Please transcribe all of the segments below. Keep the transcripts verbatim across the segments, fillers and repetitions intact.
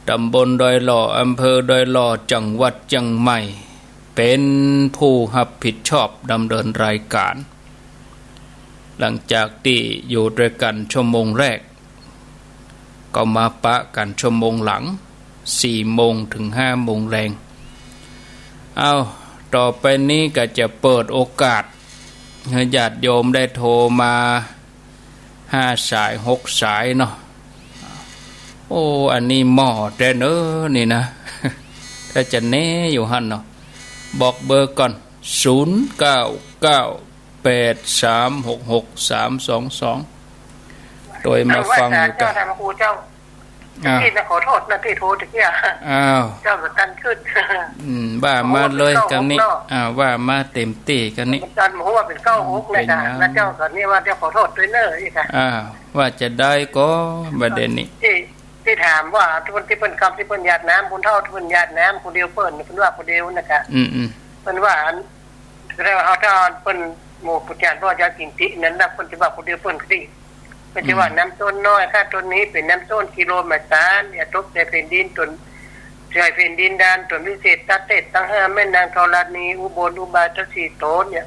ตำบลดอยหล่อ อำเภอดอยหล่อ จังหวัดเจียงใหม่ เป๋นผู้ฮับผิดชอบดำเนินรายก๋าน หลังจากตี้อยู่ตวยกั๋นชั่วโมงแรก ก็มาปะกั๋นชั่วโมงหลัง สี่โมงเถิงห้าโมงแลง เอ้า ต่อไปนี้ก็จะเปิดโอกาสหื้อญาติโยมได้โทรมา ห้าสาย หกสายเนาะ โอ้ อันนี้หม้อแต๊เน่อนี่นะ ถ้าจะแน่อยู่หั้นเนาะ บอกเบอร์ก่อน ศูนย์เก้าเก้า แปดสามหกหก สามสองสอง ตวยมาฟังอยู่ก่ะ ว่าแต่เจ้า ท่านพระครูเจ้า อ้าว ตี้นะ ขอโทษนะ ตี้โทรตะกี้ อ้าว เจ้าบ่ตันขึ้น อืม ว่ามาเลย โอ้ เก้าหกเนาะ กำนี้ อ้าว ว่ามาเต๋มตี้กำนี้ ตันหัวเป๋นเก้าหกเลยนะ เป๋นหยัง แล้วเจ้าก็นี่ว่าเจ้าขอโทษตวยเน่ออีกอะ อ้าว ว่าจะได้ก่อ บ่าเดี่ยวนี้ ตี้ ตี้ถามว่าตี้เปิ้น ตี้เปิ้นกำ ตี้เปิ้นหยาดน้ำ ผู้เฒ่าตี้เปิ้นหยาดน้ำ ผู้เดียวเปิ้น เปิ้นว่าผู้เดียวนั่นกะ อืม อืม เปิ้นว่าอัน แสดงว่าเฮาถ้าเปิ้นหมู่ปู่จารย์พ่อจารย์กินตินั้นนะ เปิ้นจะว่าผู้เดียวเปิ้นก็ดี เปิ้นจะว่า อืม น้ำต้นน้อยค่ะ ต้นนี้เป๋นน้ำต้นกิโลมสาน อย่าตกใส่แผ่นดิน ต้น ใส่แผ่นดินดาน ต้นวิเศษตัดเทศตังห้า แม่นางธรณี อุบลอุบาทสีโตนเนี่ย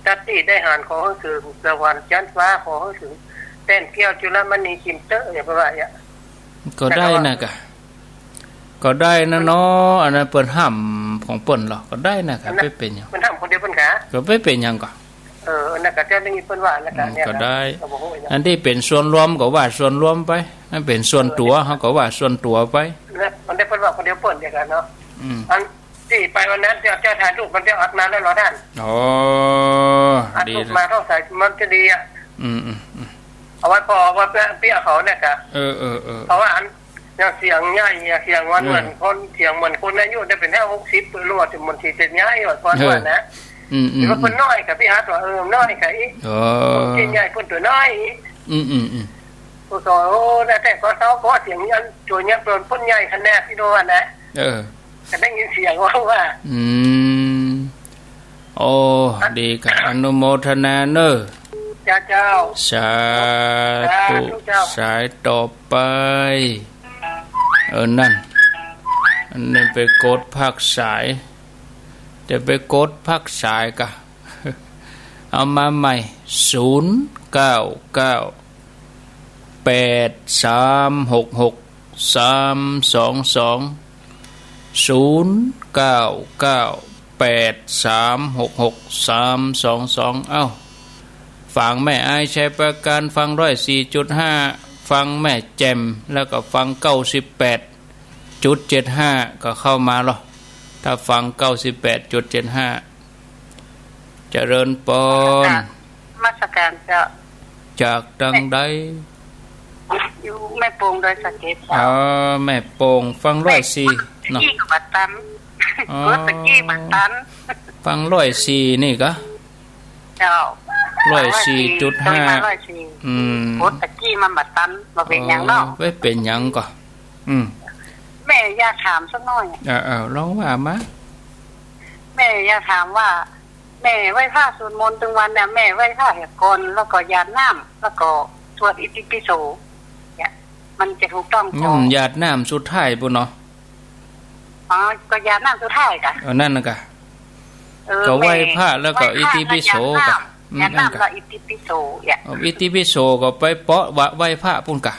ตัดตี้ได้หารขอหื้อเถิง สวรรค์ชั้นฟ้าขอหื้อเถิง แป้นแก้วจุลมณีคิมเต๊อะ เนี่ย เปิ้นว่าเนี่ย ก็ได้นะกะ ก็ได้นะเนาะ อันนั้นเปิ้นห้ามของเปิ้นลอ ก็ได้นะกะ อันนั้น บ่เป๋นหยัง เปิ้นห้ามคนเดียวเปิ้นกะ ก็บ่เป๋นหยังก่อ เออ อันนั้นกะ เจ้าได้ยินเปิ้นว่าอันนั้นกะ อืม เนี่ย ก็ได้ ก็บ่ฮู้หยัง อันตี้เป๋นส่วนรวมก็ว่าส่วนรวมไป อันเป๋นส่วนตั๋ว เออ เฮาก็ว่าส่วนตั๋วไป แล้วมันได้เปิ้นว่าคนเดียวเปิ้นเดียวกั๋นเนาะ อืม อันตี้ไปวันนั้นเจ้า เจ้าถ่ายรูปมันเจ้าอัดมาแล้วเหรอท่าน อ๋อ อัดรูป ดีนะ มาเท่าใส่มันจะดีอะ อืม อืม อืม เอาไว้พอ เอาไว้เปี้ย เปี้ยเขาเนี่ยกะ เออ เออ เออ เพราะว่าอัน อย่างเสียงใหญ่อะ เสียงมัน เออ เหมือนคน เสียงเหมือนคนอายุได้เป๋นห้าหกสิบ หรือว่าจะเหมือนสี่สิบใหญ่ว่าก่อน เออ ว่านะ อืม อืม หรือว่าเปิ้นน้อยกะ พี่ฮัทว่า เออ น้อยกะอีก อ๋อ คนตี้ใหญ่เปิ้นตั๋วน้อยอีก อืม อืม อืม ผู้สอน โอ้ แต่ แต่ก็เซาก็เสียงอันตั๋วเนี่ยเปิ้น เปิ้นใหญ่ขนาดพี่โนว่านะ เออ ก็ได้ยินเสียงว่า ว่า อืม โอ้ ดีกะ อนุโมทนาเน่อ เจ้า เจ้า สาธุ สาธุเจ้า สายต่อไป เออ นั่น อันนี้ไปกดพักสาย จะไปกดพักสายกะ เอามาใหม่ ศูนย์เก้าเก้า แปดสามหกหก สามสองสอง ศูนย์เก้าเก้า แปดสามหกหก สามสองสอง เอ้า ฟังแม่อายชัยประการ ฟังร้อยสี่จุดห้า ฟังแม่แจ่ม แล้วก็ฟังเก้าสิบแปดจุดเจ็ดห้า ก็เข้ามาลอ ถ้าฟังเก้าสิบแปดจุดเจ็ดห้า เจริญปอน นมัสก๋านเจ้า จากตางใด อยู่แม่โป่งดอยสะเก็ดเจ้า อ๋อ แม่โป่ง ฟังร้อยสี่เนาะ แม่โป่งตะกี้ก็บ่ตัน อ๋อ กดตะกี้บ่ตัน ฟังร้อยสี่นี่กะ เจ้า ร้อยสี่จุดห้า ร้อยสี่ อืม กดตะกี้มันบ่ตัน บ่เป๋นหยังเนาะ อ๋อ บ่เป๋นหยังก่อ อืม แม่อยากถามสักหน่อย เออ เออ ลองว่ามา แม่อยากถามว่า แม่ไหว้พระสวดมนต์ตึงวันเนี่ย แม่ไหว้พระเหียก่อน แล้วก็หยาดน้ำ แล้วก็สวดอิติปิโส เนี่ย มันจะถูกต้องก่อ อืม หยาดน้ำสุดท้ายปู้นเนาะ อ๋อ ก็หยาดน้ำสุดท้ายกะ เออ นั่นน่ะกะ เออ ก็ไหว้พระแล้วก็ แม่ อิติปิโสกะ ไหว้พระแล้วหยาดน้ำ อืม หยาดน้ำ นั่นกะ แล้วอิติปิโส เนี่ย เอาอิติปิโสก็ไปเปาะวะ ไหว้พระปู้นกะ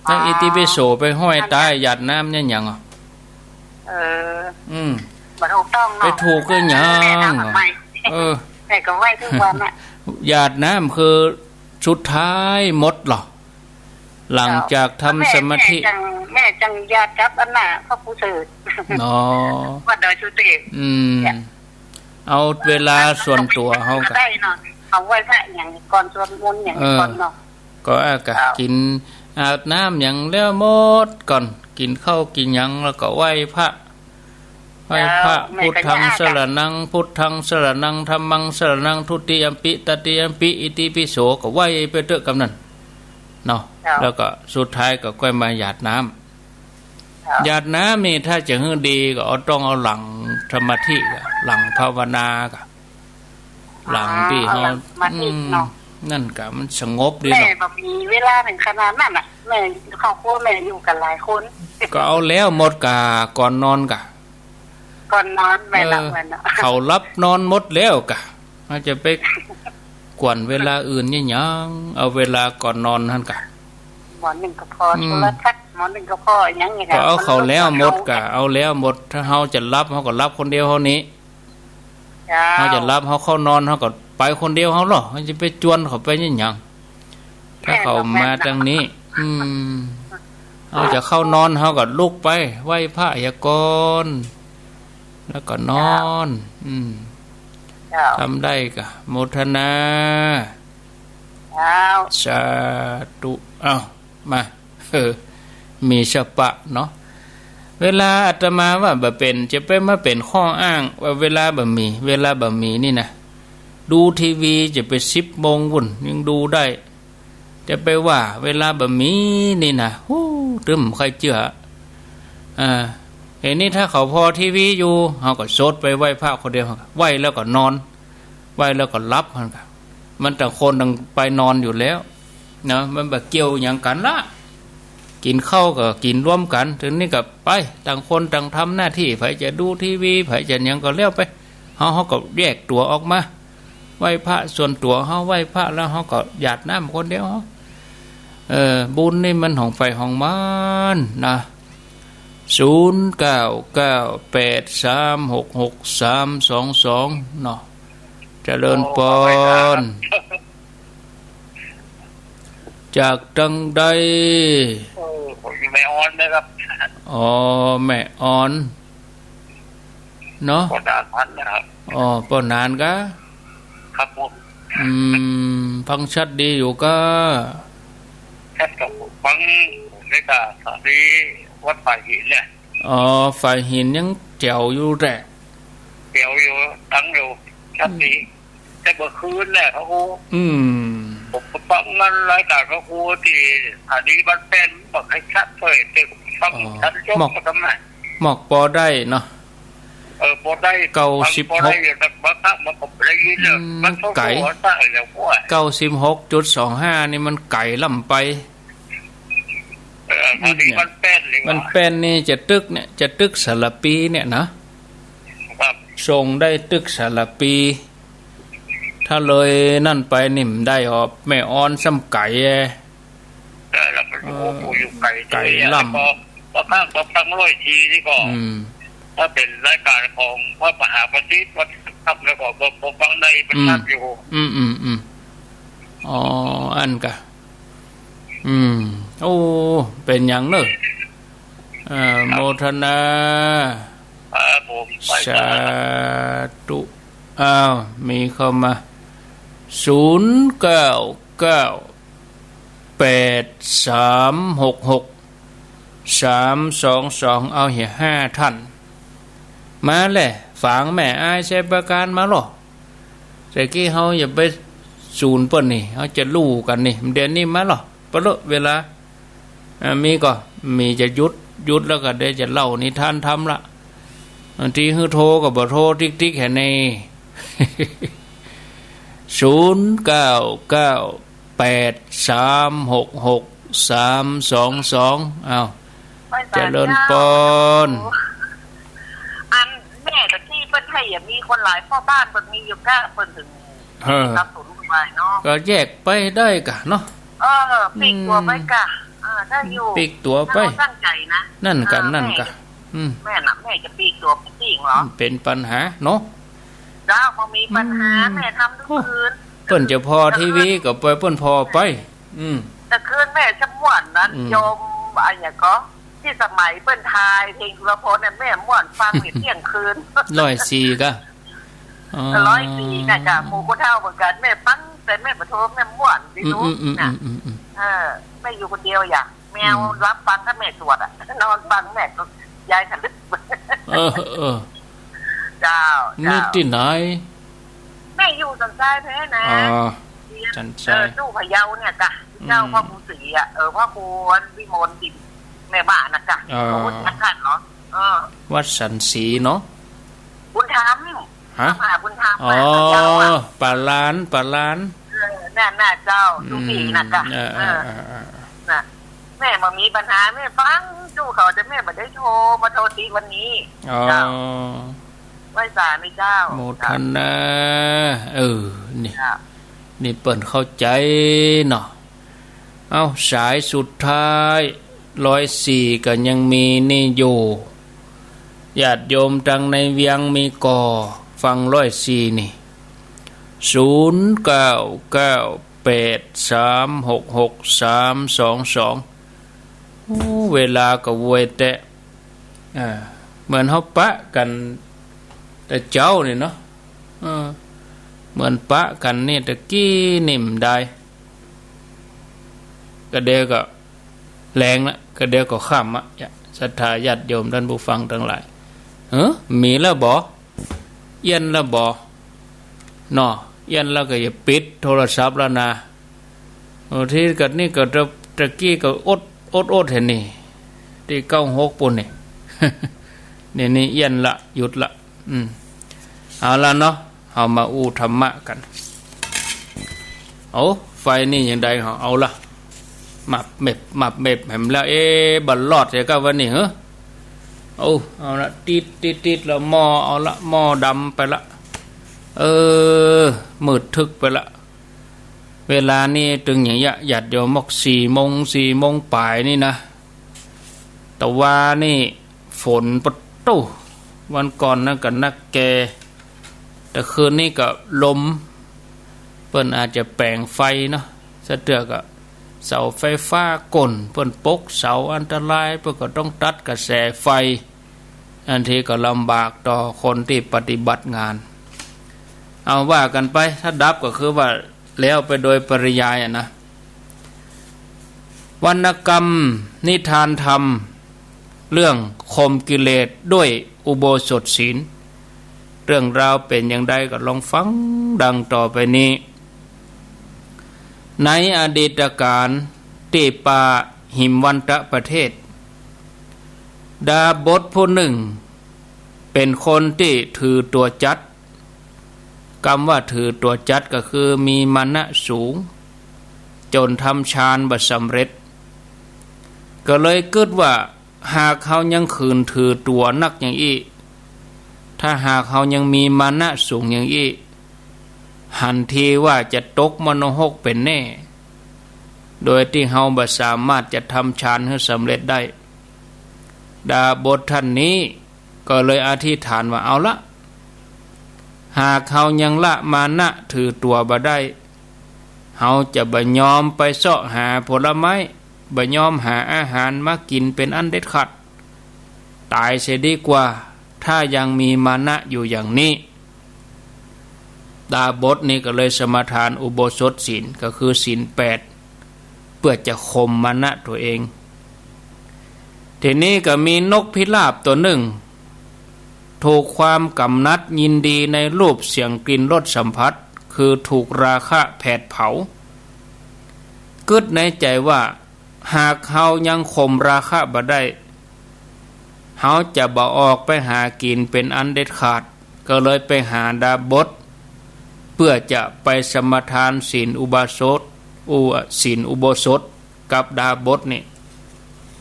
แล้ว อ๋อ อิติปิโสไปห้อยใต้ หยาดน้ำเนี่ยหยังอ่ะ เออ อืม บ่ถูกต้องเนาะ ไปถูกก็หยัง แม่ทำทำไม เออ แม่ก็ไหว้ทุกวันน่ะ หยาดน้ำคือสุดท้ายหมดเหรอ หลังจากทำสมาธิ แม่ แม่จัง แม่จังหยาดกับอันน่ะ พระครูเสริฐ อ๋อ วัดดอยสุเทพ อืม เนี่ย เอาเวลาส่วนตั๋วเฮากะ ได้เนาะ เอาไหว้พระหยังก่อน สวดมนต์หยังก่อนเนาะ เออ ก็อากะ เจ้า กิ๋นอาบน้ำหยังแล้วหมดก่อน กิ๋นข้าวกิ๋นหยังแล้วก็ไหว้พระ ไหว้พระ เจ้า พุทธังสรณัง พุทธังสรณัง ธัมมังสรณัง ทุติยัมปิ ตติยัมปิ อิติปิโส ก็ไหว้ไปเต๊อะกำนั้นเนาะ เจ้า แล้วก็สุดท้ายก็ก้อยมาหยาดน้ำ เจ้า หยาดน้ำนี่ถ้าจะหื้อดีก็เอา ต้องเอาหลังสมาธิอะ หลังภาวนากะ หลังตี้เฮา อ๋อ เอาหลังสมาธิเนาะ อืม นั่นกะมันสงบดีเนาะ แม่บ่มีเวลาถึงขนาดนั้นน่ะ แม่ ครอบครัวแม่อยู่กันหลายคน ก็เอาแล้วหมดก่า ก่อนนอนก่า ก่อนนอน แม่นละ เออ แม่นละ เขาหลับนอนหมดแล้วก่า เฮาจะไปกวนเวลาอื่นเนี่ยหยัง เอาเวลาก่อนนอนหั้นก่า หมอนึ่งก็ผ่อ อืม โทรทัศน์ หมอนึ่งก็ผ่อหยังเนี่ย ก็เอาเขาแล้วหมดก่า เอาแล้วหมด ถ้าเฮาจะหลับ เฮาก็หลับคนเดียวเฮานี้ เจ้า เฮาจะหลับ เฮาเข้านอน เฮาก็ไปคนเดียวเฮาลอ เฮาจะไปจวนเขาไปเนี่ยหยัง ถ้าเขามาตังนี้ แม่นละ อืม เฮาจะเข้านอน เฮาก็ลุกไปไหว้พระเหียก่อน แล้วก็นอน เจ้า อืม เจ้า ทำได้ก่า โมทนา เจ้า สาธุ อ้าว มา เออ มีสปะเนาะ เวลาอาตมาว่าบ่เป๋น จะไปมาเป๋นข้ออ้างว่าเวลาบ่มี เวลาบ่มีนี่นะ ดูทีวีจะไปสิบโมงวุ่นยังดูได้ จะไปว่าเวลาบ่มีนี่นะ ฮู้ ตึงบ่ใค่เจื้อ อ่า เดี๋ยวนี้ถ้าเขาผ่อทีวีอยู่ เฮาก็สดไปไหว้พระคนเดียว ไหว้แล้วก็นอน ไหว้แล้วก็หลับ มันก็ มันต่างคนต่างไปนอนอยู่แล้ว นะ มันบ่เกี่ยวหยังกั๋นละ กิ๋นข้าวก็กิ๋นร่วมกั๋น ทีนี้ก็ไป ต่างคนต่างทำหน้าตี้ ใผจะดูทีวี ใผจะหยังก็แล้วไป เฮา เฮาก็แยกตั๋วออกมา ไหว้พระส่วนตั๋วเฮา ไหว้พระแล้วเฮาก็หยาดน้ำคนเดียวเฮา เออ บุญนี่มันของใผของมันนะ ศูนย์เก้าเก้าแปดสามหกหกสามสองสอง เนาะ เจริญปอน จากตังใด เออ ผมอยู่แม่ออนนะครับ อ๋อ แม่ออน เนาะ ปอหนานพันนะครับ อ๋อ ปอหนานกา ครับผม อืม ฟังชัดดีอยู่กา ชัดครับผม ฟังในกาสถานีวัดป่าหินเนี่ย อ๋อ ป่าหินยังแจ๋วอยู่แหละ แจ๋วอยู่ ดังอยู่ ชัดดี อืม แต่เมื่อคืนเนี่ยเขา อืม ผมก็ฟังมันรายการเขา ตี้สถานีบ้านแป้น บ่ใค่ชัดเท่าไหร่ แต่ฟัง อ๋อ ทันจบ หมอก ก็ทำไม หมอกปอได้เนาะ เออ ปอได้ เก้าสิบหก ฟังปอได้อยู่ แต่บางครั้งมันก็บ่ได้ยินเลย อืม มันต้อง ไก๋ หัวใส่แล้ว โอ้ย เก้าสิบหกจุดสองห้า นี่มันไก๋ล้ำไป เออ อันนี้ เนี่ย บ้านแป้นนี่หว่า บ้านแป้นนี่จะตึกเนี่ย จะตึกสารภีเนี่ยนะ ครับ ส่งได้ตึกสารภี ถ้าเลยนั่นไปนี่บ่ได้ออก แม่ออนซ้ำไก๋ เออ แล้วมัน เออ โอ้โห อยู่ไก๋ ไก๋ ด้วยอะ ล้ำ แล้วก็ พอฟัง พอฟังร้อยทีนี่ก็ อืม ถ้าเป๋นรายการของพระมหาประสิทธิ์วัดธรรมแล้วก็ พอ พอฟังได้มัน อืม ชัดอยู่ อืม อืม อืม อ๋อ อันกา อืม โอ้ เป๋นอย่างเนอะ เอ่อ ครับ โมทนา ครับผม ไป สาธุ อ้าว มีเข้ามา ศูนย์เก้าเก้าแปดสามหกหกสามสองสอง เอาเหียห้าท่าน มาแหละ ฝางแม่อายชัยประการมาลอ แต่กี้เฮาอย่าไปสูนเปิ้นนี่ เฮาจะลู่กั๋นนี่ เดี๋ยวนี้มาลอ ปะเลอะเวลา อ่า มีก่อ มีจะหยุด หยุดแล้วก็เดี๋ยวจะเล่านิทานธรรมละ บางทีหื้อโทรก็บ่โทรติ๊กๆ แหน่ ศูนย์เก้าเก้าแปดสามหกหกสามสองสอง อ้าว เจริญปอน อันแม่ตะกี้เปิ้นไห้อะมีคนหลายพ่อบ้าน เปิ้นมีอยู่ก้า เปิ้นถึง เออ สับสนวุ่นวายเนาะ ก็แยกไปได้กะเนาะ เออ ปลีกตั๋วไปกะ อืม เออ ได้อยู่ ปลีกตั๋วไป ถ้าเฮาตั้งใจ๋นะ นั่นกะ เออ นั่นกะ แม่ อืม แม่น่ะ แม่จะปลีกตั๋วไปจริงเหรอ อืม เป๋นปัญหาเนาะ เจ้า บ่มีปัญหา อืม แม่ทำทุกคืน โอ้ เปิ้นจะผ่อทีวีก็ปล่อยเปิ้นผ่อไป อืม แต่คืนแม่จะม่วนนั้น อืม โยม อะหยังก็ ตี้สมัยเปิ้นทายเพลงสุรพลเนี่ย แม่ม่วนฟังเนี่ยเที่ยงคืน ร้อยสี่กะ อ๋อ ร้อยสี่น่ะจ้ะ หมู่ผู้เฒ่าเหมือนกั๋น แม่ฟัง แต่แม่บ่โทร แม่ม่วน ตี้ อืม ดู อืม อืม น่ะ อืม อืม อืม เออ แม่อยู่คนเดียวอย่า แมว อืม หลับฟังถ้าแม่สวดอะ นอนฟังแม่ก็ยายขลึก เออ เออ เจ้า เจ้า นี่ตี้ไหน แม่อยู่สันทรายแท้นะ อ๋อ เรียน สันทราย เออ ตู้พะเยาเนี่ยกะ เจ้า อืม พ่อครูศรีอะ เออ พ่อครูวิมล แม่บ้านน่ะกะ อ๋อ โอ้ นักขันเนาะ เออ วัดสันศรีเนาะ บุญธรรม ฮะ พระมหาบุญธรรม อ๋อ อะ พะเยาอะ ป่าลาน ป่าลาน เออ นั่นน่ะเจ้า อืม ทุกปีน่ะกะ เออ เออ เออ เออ เออ น่ะ แม่บ่มีปัญหา แม่ฟังอยู่เขา แต่แม่บ่ได้โทรมาโทรติวันนี้ อ๋อ เจ้า ไหว้สานี่เจ้า โมทนา เออ นี่ เจ้า นี่เปิ้นเข้าใจ๋เนาะ เอ้า สายสุดท้าย ร้อยสี่ ก็ยังมีนี่อยู่ ญาติโยมตังในเวียงมีก่อ ฟังร้อยสี่ นี่ ศูนย์เก้าเก้าแปดสามหกหกสามสองสอง โอ้ เวลาก็ไวแต๊ อ่า เหมือนเฮาปะกั๋นแต่เจ๊านี่เนาะ เออ เหมือนปะกั๋นนี่ตะกี้นี่บ่ได้ กะเดี๋ยวก็แลงละ กะเดี๋ยวก็ค่ำอะ ศรัทธาญาติโยมต้านผู้ฟังตังหลาย เฮ้อ มีแล้วบ่ เอี้ยนแล้วบ่ เนาะ เอี้ยนแล้วก็อย่าปิดโทรศัพท์แล้วนะ บางทีก็นี่ก็ตะ ตะกี้ก็อด อด อดหั้นนี่ ตี้เก้าหกปู้นนี่ นี่ นี่เอี้ยนละ หยุดละ อืม เอาละเนาะ เฮามาอู้ธรรมะกั๋น โอ้ ไฟนี่ยังได้เหรอ เอาละ มับเม็บ มับเม็บแหมแล้ว เอ๊ะ บ่รอดเสียก้าวันนี้เหรอ โอ้ เอาละ ติด ติด ติดแล้วหม้อ เอาละ หม้อดำไปละ เออ มืดทึกไปละ เวลานี้ตึงอย่างเยียะ ญาติโยมบอกสี่โมง สี่โมงป๋ายนี่นะ แต่ว่านี่ฝนปะตู้ วันก่อนนั้นก็นักแก แต่คืนนี้ก็ลม เปิ้นอาจจะแป๋งไฟเนาะ สะเตื้อก็เสาไฟฟ้าก่น เปิ้นปกเสาอันตราย เปิ้นก็ต้องตัดกระแสไฟ อันนี้ก็ลำบากต่อคนตี้ปฏิบัติงาน เอาว่ากั๋นไป ถ้าดับก็คือว่าแล้วไปโดยปริยายอะนะ วรรณกรรมนิทานธรรม เรื่องข่มกิเลสด้วยอุโบสถศีล เรื่องราวเป๋นอย่างใดก็ลองฟังดังต่อไปนี้ ในอดีตกาล ตี้ป่าหิมวันตประเทศ ดาบสผู้นึ่ง เป๋นคนตี้ถือตั๋วจั๊ด กำว่าถือตั๋วจั๊ดก็คือมีมานะสูง จ๋นทำฌานบ่สำเร็จ ก็เลยกึ๊ดว่า หากเฮายังขืนถือตั๋วนักอย่างอี้ ถ้าหากเฮายังมีมานะสูงอย่างอี้ หันทีว่าจะตกมรณหกเป๋นแน่ โดยตี้เฮาบ่สามารถจะทำฌานหื้อสำเร็จได้ ดาบสท่านนี้ก็เลยอธิษฐานว่า เอาละ หากเฮายังละมานะถือตั๋วบ่ได้ เฮาจะบ่ยอมไปเซาะหาผลไม้ บ่ยอมหาอาหารมากิ๋นเป๋นอันเด็ดขาด ต๋ายเสียดีกว่า ถ้ายังมีมานะอยู่อย่างนี้ ดาบสนี่ก็เลยสมาทานอุโบสถศีล ก็คือศีลแปด เปื้อจะข่มมานะตั๋วเอง ทีนี้ก็มีนกพิราบตั๋วนึ่ง ถูกความกำหนัดยินดีในรูปเสียงกลิ่นรสสัมผัส คือถูกราคะแผดเผา กึ๊ดในใจ๋ว่า หากเฮายังข่มราคะบ่ได้ เฮาจะบ่ออกไปหากิ๋นเป๋นอันเด็ดขาด ก็เลยไปหาดาบส เปื้อจะไปสมาทานศีลอุโบสถ อุ ศีลอุโบสถกับดาบสนี่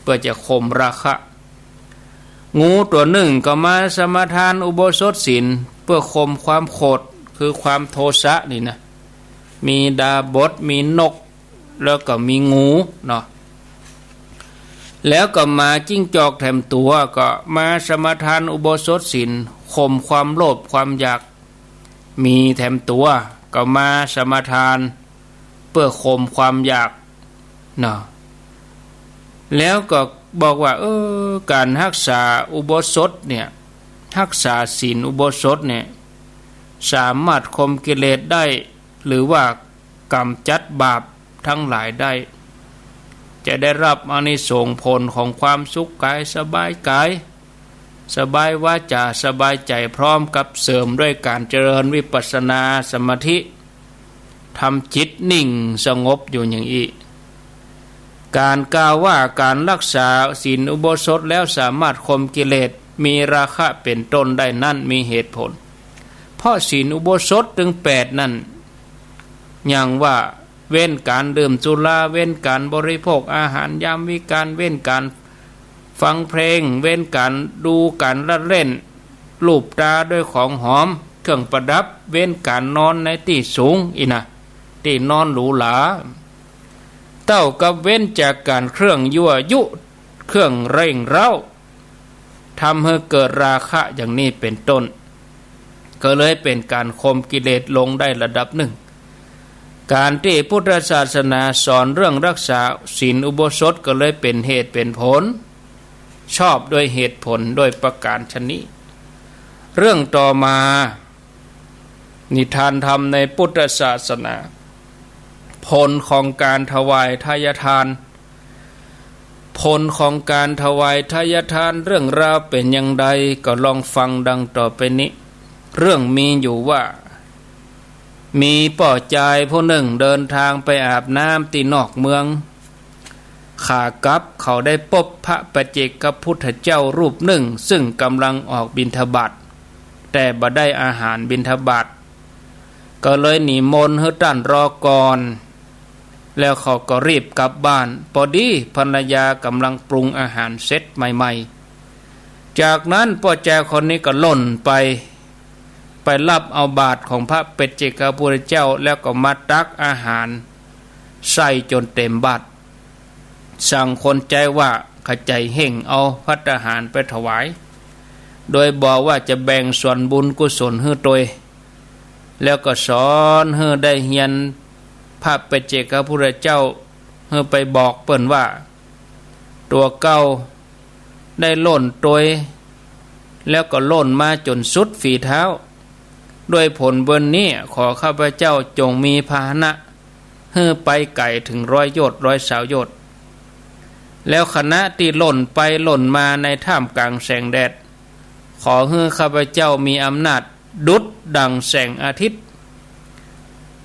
เปื้อจะข่มราคะ งูตั๋วนึ่งก็มาสมาทานอุโบสถศีล เปื้อข่มความโขด คือความโทสะนี่นะ มีดาบส มีนก แล้วก็มีงูเนาะ แล้วก็หมาจิ้งจอกแถมตั๋วก็มาสมาทานอุโบสถศีล ข่มความโลภความอยาก มีแถมตั๋วก็มาสมาทาน เปื้อข่มความอยากเนาะ แล้วก็บอกว่า เออ ก๋านฮักษาอุโบสถเนี่ย ฮักษาศีลอุโบสถเนี่ย สามารถข่มกิเลสได้ หรือว่ากำจัดบาปตังหลายได้ จะได้รับอานิสงส์ผลของความสุขกาย สบายกาย สบายวาจ๋า สบายใจ๋ พร้อมกับเสริมด้วยก๋านเจริญวิปัสสนาสมาธิ ทำจิตนิ่งสงบอยู่อย่างอี้ ก๋านกล่าวว่าก๋านฮักษาศีลอุโบสถแล้วสามารถข่มกิเลส มีราคะเป๋นต้นได้นั้นมีเหตุผล เพราะศีลอุโบสถตึงแปดนั้น ยังว่า เว้นก๋านดื่มสุรา เว้นก๋านบริโภคอาหารยามวิกาล เว้นก๋านฟังเพลง เว้นก๋านดูก๋านละเล่น ลูบตาด้วยของหอม เครื่องประดับ เว้นก๋านนอนในตี้สูง อี้นะ ตี้นอนหรูหรา เต้ากับเว้นจากก๋านเครื่องยั่วยุ เครื่องเร่งเร้า ทำหื้อเกิดราคะอย่างนี้เป๋นต้น ก็เลยเป๋นก๋านข่มกิเลสลงได้ระดับนึ่ง ก๋านตี้พุทธศาสนาสอนเรื่องรักษาศีลอุโบสถก็เลยเป๋นเหตุเป๋นผล ชอบด้วยเหตุผลด้วยประก๋านชะนี้ เรื่องต่อมา นิทานธรรมในพุทธศาสนา ผลของก๋านถวายทายทาน ผลของก๋านถวายทายทานเรื่องราวเป๋นอย่างใด ก็ลองฟังดังต่อไปนี้ เรื่องมีอยู่ว่า มีป้อจายผู้นึ่งเดินทางไปอาบน้ำตี้นอกเมือง ขากลับเขาได้ปบพระปัจเจกพุทธเจ้ารูปนึ่ง ซึ่งก๋ำลังออกบิณฑบาต แต่บ่ได้อาหารบิณฑบาต ก็เลยนิมนต์หื้อต้านรอก่อน แล้วเขาก็รีบกลับบ้าน ปอดีภรรยาก๋ำลังปรุงอาหารเสร็จใหม่ๆ จากนั้นป้อจายคนนี้ก็ล่นไป ไปฮับเอาบาตรของพระปัจเจกพุทธเจ้า แล้วก็มาตักอาหารใส่จ๋นเต็มบาตร สั่งคนใจ๊ว่า ขะใจ๋เฮ่งเอาภัตตาหารไปถวาย โดยบอกว่าจะแบ่งส่วนบุญกุศลหื้อตวย แล้วก็สอนหื้อได้เฮียนพระปัจเจกพุทธเจ้า หื้อไปบอกเปิ้นว่า ตั๋วเก่าได้ล่นตวย แล้วก็ล่นมาจ๋นสุดฝีเท้า ด้วยผลบุญนี้ขอข้าพเจ้าจงมีพาหนะ หื้อไปไก๋เถิงร้อยโยชน์ ร้อยซาวโยชน์ แล้วขณะตี้ล่นไปล่นมาในท่ามกลางแสงแดด ขอหื้อข้าพเจ้ามีอำนาจดุจดั่งแสงอาทิตย์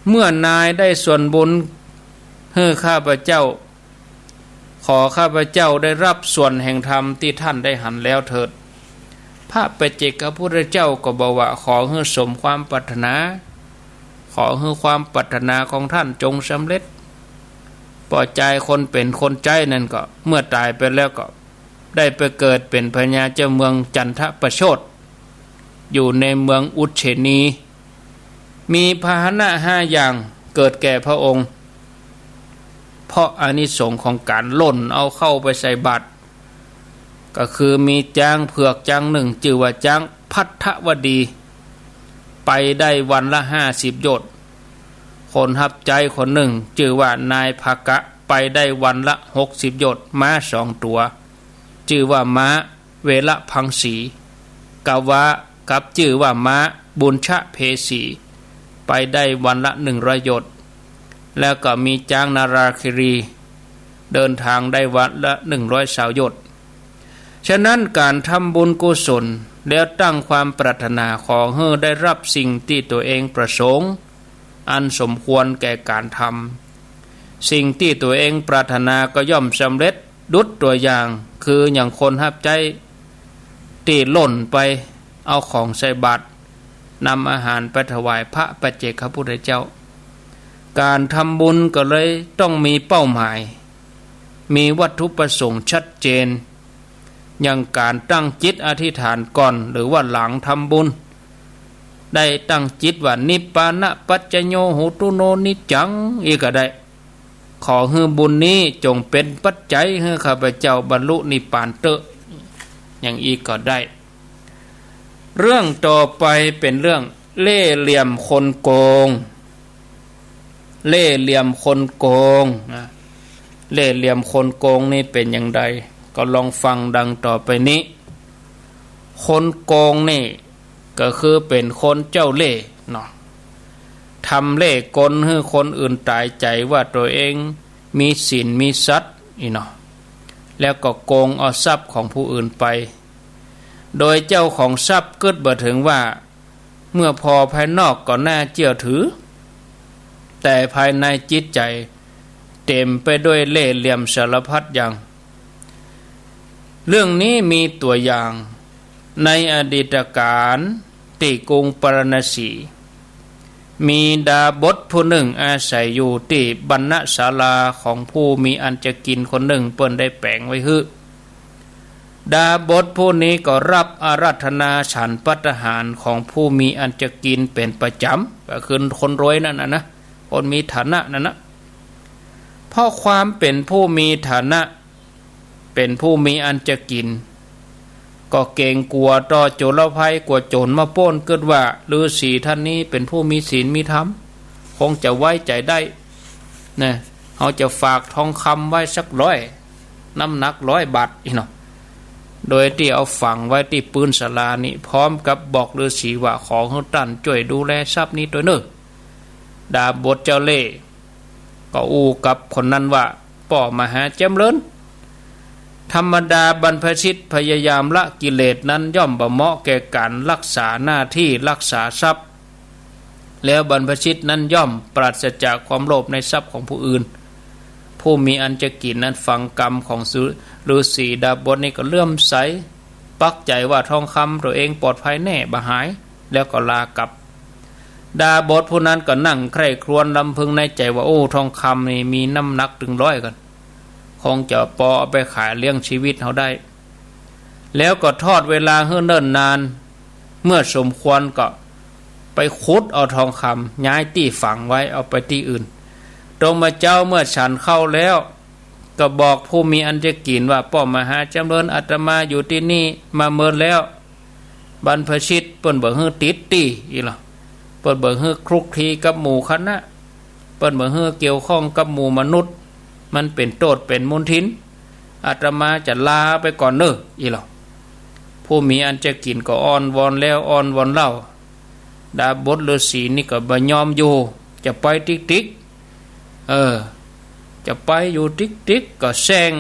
เมื่อนายได้ส่วนบุญหื้อข้าพเจ้า ขอข้าพเจ้าได้ฮับส่วนแห่งธรรมตี้ท่านได้หันแล้วเถิด พระปัจเจกพุทธเจ้าก็บอกว่า ขอหื้อสมความปรารถนา ขอหื้อความปรารถนาของท่านจงสำเร็จ ป้อจายคนเป๋นคนใจ๊นั้นก็ เมื่อต๋ายไปแล้วก็ ได้ไปเกิดเป๋นพญาเจ้าเมืองจันทประโชชน์ อยู่ในเมืองอุชเชนี มีพาหนะห้าอย่างเกิดแก่พระองค์ เพราะอานิสงส์ของก๋านล่นเอาเข้าไปใส่บาตร ก็คือมีจ๊างเผือกจ๊างนึ่งจื้อว่าจ๊างภัททวดี ไปได้วันละห้าสิบโยชน์ คนฮับใจ๊คนนึ่งจื้อว่านายภากะ ไปได้วันละหกสิบโยชน์ ม้าสองตั๋ว จื้อว่าม้าเวรพังสี กะวา กับจื้อว่าม้าบุญชะเพสี ไปได้วันละหนึ่งร้อยโยชน์ แล้วก็มีจ๊างนาราคิรี เดินทางได้วันละหนึ่งร้อยซาวโยชน์ ฉะนั้นก๋านทำบุญกุศล แล้วตั้งความปรารถนาขอหื้อได้ฮับสิ่งตี้ตั๋วเองประสงค์ อันสมควรแก่ก๋านทำ สิ่งตี้ตั๋วเองปรารถนาก็ย่อมสำเร็จ ดุจตั๋วอย่าง คืออย่างคนฮับใจ๊ตี้ล่นไปเอาของใส่บาตร นำอาหารไปถวายพระปัจเจกพุทธเจ้า ก๋านทำบุญก็เลยต้องมีเป้าหมาย มีวัตถุประสงค์ชัดเจน อย่างก๋านตั้งจิตอธิษฐานก่อนหรือว่าหลังทำบุญ ได้ตั้งจิตว่า นิพพานะปัจจโยโหตุโนนิจจัง อี้ก็ได้ ขอหื้อบุญนี้จงเป๋นปัจจัยหื้อข้าพเจ้าบรรลุนิพพานเต๊อะ อย่างอี้ก็ได้ เรื่องต่อไปเป๋นเรื่องเล่ห์เหลี่ยมคนโกง เล่ห์เหลี่ยมคนโกงนะ เล่ห์เหลี่ยมคนโกงนี่เป๋นอย่างใด ก็ลองฟังดังต่อไปนี้ คนโกงนี่ก็คือเป๋นคนเจ้าเล่ห์เนาะ ทำเล่ห์กลหื้อคนอื่นต๋ายใจ๋ว่าตั๋วเองมีศีลมีสัตย์อี้เนาะ แล้วก็โกงเอาทรัพย์ของผู้อื่นไป โดยเจ้าของทรัพย์กึ๊ดบ่เถิงว่า เมื่อผ่อภายนอกก็น่าเจื้อถือ แต่ภายในจิตใจ๋เต๋มไปด้วยเล่ห์เหลี่ยมสารพัดอย่าง เรื่องนี้มีตั๋วอย่าง ในอดีตก๋าลตี้กรุงปาราณสี มีดาบสผู้นึ่งอาศัยอยู่ตี้บรรณศาลาของผู้มีอันจะกิ๋นคนนึ่ง เปิ้นได้แป๋งไว้หื้อ ดาบสผู้นี้ก็ฮับอาราธนาฉันภัตตาหารของผู้มีอันจะกิ๋นเป๋นประจ๋ำ ก็คือคนรวยนั่นน่ะนะ คนมีฐานะนั่นนะ เพราะความเป๋นผู้มีฐานะ เป๋นผู้มีอันจะกิ๋น ก็เก๋งกั๋วต่อโจรภัย กั๋วโจรมาปล้น กึ๊ดว่าฤๅษีต้านนี้เป๋นผู้มีศีลมีธรรม คงจะไว้ใจ๋ได้ นะ เฮาจะฝากทองคำไว้สักร้อย น้ำหนักร้อยบาทอี้เนาะ โดยตี้เอาฝังไว้ตี้ปื๊นศาลานี้ พร้อมกับบอกฤๅษีว่า ขอหื้อต้านจ้วยดูแลทรัพย์นี้ตวยเน่อ ดาบสเจ้าเล่ห์ ก็อู้กับคนนั้นว่า ป้อมหาจ๋ำเริญ ธรรมดาบรรพชิตพยายามละกิเลสนั้นย่อมบ่เหมาะแก่ก๋านรักษาหน้าตี้รักษาทรัพย์ แล้วบรรพชิตนั้นย่อมปราศจากความโลภในทรัพย์ของผู้อื่น ผู้มีอันจะกิ๋นนั้นฟังกำของฤๅษีดาบสนี้ก็เลื่อมใส ปักใจ๋ว่าทองคำตั๋วเองปลอดภัยแน่ บ่หาย แล้วก็ลากลับ ดาบสผู้นั้นก็นั่งใคร่ครวญรำพึงในใจ๋ว่า โอ้ ทองคำนี่มีน้ำหนักเถิงร้อยกั๋น คงจะปอเอาไปขายเลี้ยงชีวิตเฮาได้ แล้วก็ทอดเวลาหื้อเนิ่นนาน เมื่อสมควรก็ไปขุดเอาทองคำ ย้ายตี้ฝังไว้ เอาไปตี้อื่น ตรงบ่าเจ๊าเมื่อฉันข้าวแล้ว ก็บอกผู้มีอันจะกิ๋นว่า ป้อมหาจ๋ำเริญ อาตมาอยู่ตี้นี่มาเมินแล้ว บรรพชิตเปิ้นบ่หื้อติดตี้อี้เนาะ เปิ้นบ่หื้อคลุกคลีกับหมู่คณะ เปิ้นบ่หื้อเกี่ยวข้องกับหมู่มนุษย์ มันเป๋นโต้ษเป๋นมลทิน อาตมาจะลาไปก่อนเน่ออี้เนาะ ผู้มีอันจะกิ๋นก็อ้อนวอนแล้วอ้อนวอนเล่า ดาบสฤๅษีนี่ก็บ่ยอมอยู่ จะไปติ๊กๆ เออ จะไปอยู่ติ๊กๆ ก็แซ่ง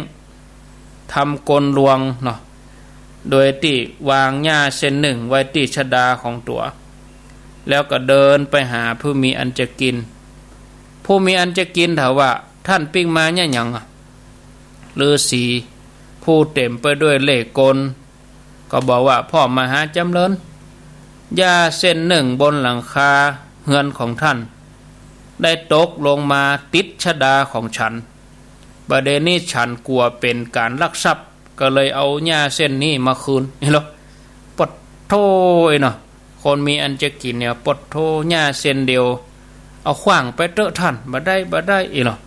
ทำกลลวงเนาะ โดยตี้วางหญ้าเส้นนึ่งไว้ตี้ชะดาของตั๋ว แล้วก็เดินไปหาผู้มีอันจะกิ๋น ผู้มีอันจะกิ๋นถามว่า ต้านปิ๊กมาเยียะหยังอะ ฤๅษีผู้เต๋มไปด้วยเล่ห์กล ก็บอกว่า ป้อมหาจ๋ำเริญ หญ้าเส้นนึ่งบนหลังคาเฮือนของต้าน ได้ตกลงมาติดชะดาของฉัน บ่าเดี่ยวนี้ฉันกั๋วเป๋นก๋านลักทรัพย์ ก็เลยเอาหญ้าเส้นนี้มาคืนอี้เนาะ ปะโธ่เนาะ คนมีอันจะกิ๋นเนี่ย ปะโธ่ หญ้าเส้นเดียว เอาขว้างไปเต๊อะต้าน บ่ได้ บ่ได้อี้เนาะ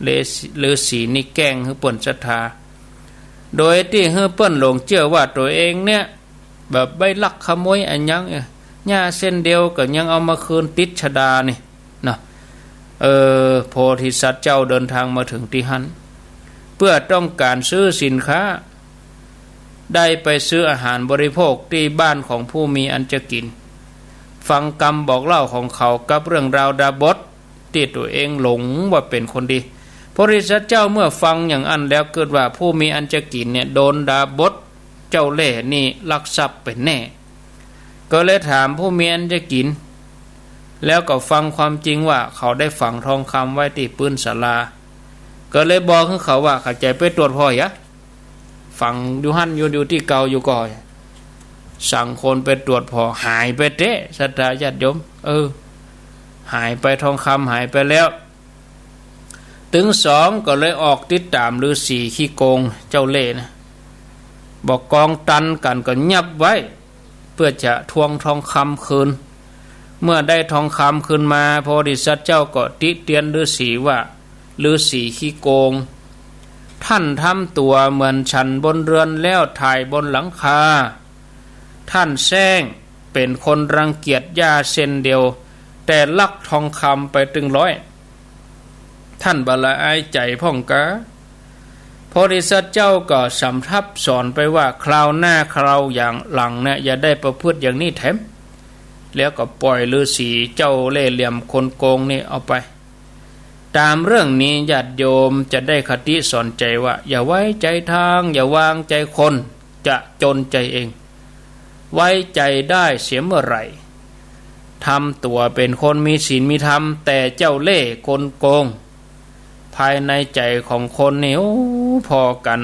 ฤๅ- ฤๅษีนี่แกล้งหื้อเปิ้นศรัทธา โดยตี้หื้อเปิ้นหลงเจื้อว่าตั๋วเองเนี่ย แบบไปลักขโมยอะหยัง หญ้าเส้นเดียวก็ยังเอามาคืนติดชะดานี่เนาะ เออ โพธิสัตว์เจ้าเดินทางมาเถิงตี้หั้น เปื้อต้องก๋านซื้อสินค้า ได้ไปซื้ออาหารบริโภคตี้บ้านของผู้มีอันจะกิ๋น ฟังกำบอกเล่าของเขากับเรื่องราวดาบสตี้ตั๋วเองหลงว่าเป๋นคนดี โพธิสัตว์เจ้าเมื่อฟังอย่างอั้นแล้วกึ๊ดว่าผู้มีอันจะกิ๋นเนี่ยโดนดาบสเจ้าเล่ห์นี่ลักทรัพย์เป๋นแน่ ก็เลยถามผู้มีอันจะกิ๋น แล้วก็ฟังความจริงว่าเขาได้ฝังทองคำไว้ตี้ปื๊นศาลา ก็เลยบอกหื้อเขาว่า ข้าจะไปตรวจผ่อเยียะ ฝังอยู่หั้นอยู่ อยู่ตี้เก่าอยู่ก่อ สั่งคนไปตรวจผ่อ หายไปแต๊ ศรัทธาญาติโยม เออ หายไป ทองคำหายไปแล้ว ตึงสองก็เลยออกติดต๋ามฤๅษีขี้โกงเจ้าเล่ห์นะ บ่กองตันกั๋นก็ยับไว้ เปื้อจะทวงทองคำคืน เมื่อได้ทองคำคืนมา โพธิสัตว์เจ้าก็ติเตียนฤๅษีว่า ฤๅษีขี้โกง ต้านทำตั๋วเหมือนฉันบนเฮือนแล้วถ่ายบนหลังคา ต้านแซ่งเป๋นคนรังเกียจหญ้าเส้นเดียว แต่ลักทองคำไปตึงร้อย ต้านบ่ละอายใจ๋พ่องกา โพธิสัตว์เจ้าก็สำทับสอนไปว่า คราวหน้าคราวอย่างหลังเนี่ยอย่าได้ประพฤติอย่างนี้แถม แล้วก็ปล่อยฤๅษีเจ้าเล่ห์เหลี่ยมคนโกงนี่เอาไป ต๋ามเรื่องนี้ญาติโยมจะได้คติสอนใจ๋ว่า อย่าไว้ใจ๋ตาง อย่าวางใจ๋คน จะจนใจ๋เอง ไว้ใจ๋ได้เสียเมื่อไหร่ ทำตั๋วเป๋นคนมีศีลมีธรรม แต่เจ้าเล่ห์คนโกง ภายในใจ๋ของคนนี่ โอ้ ผ่อกั๋น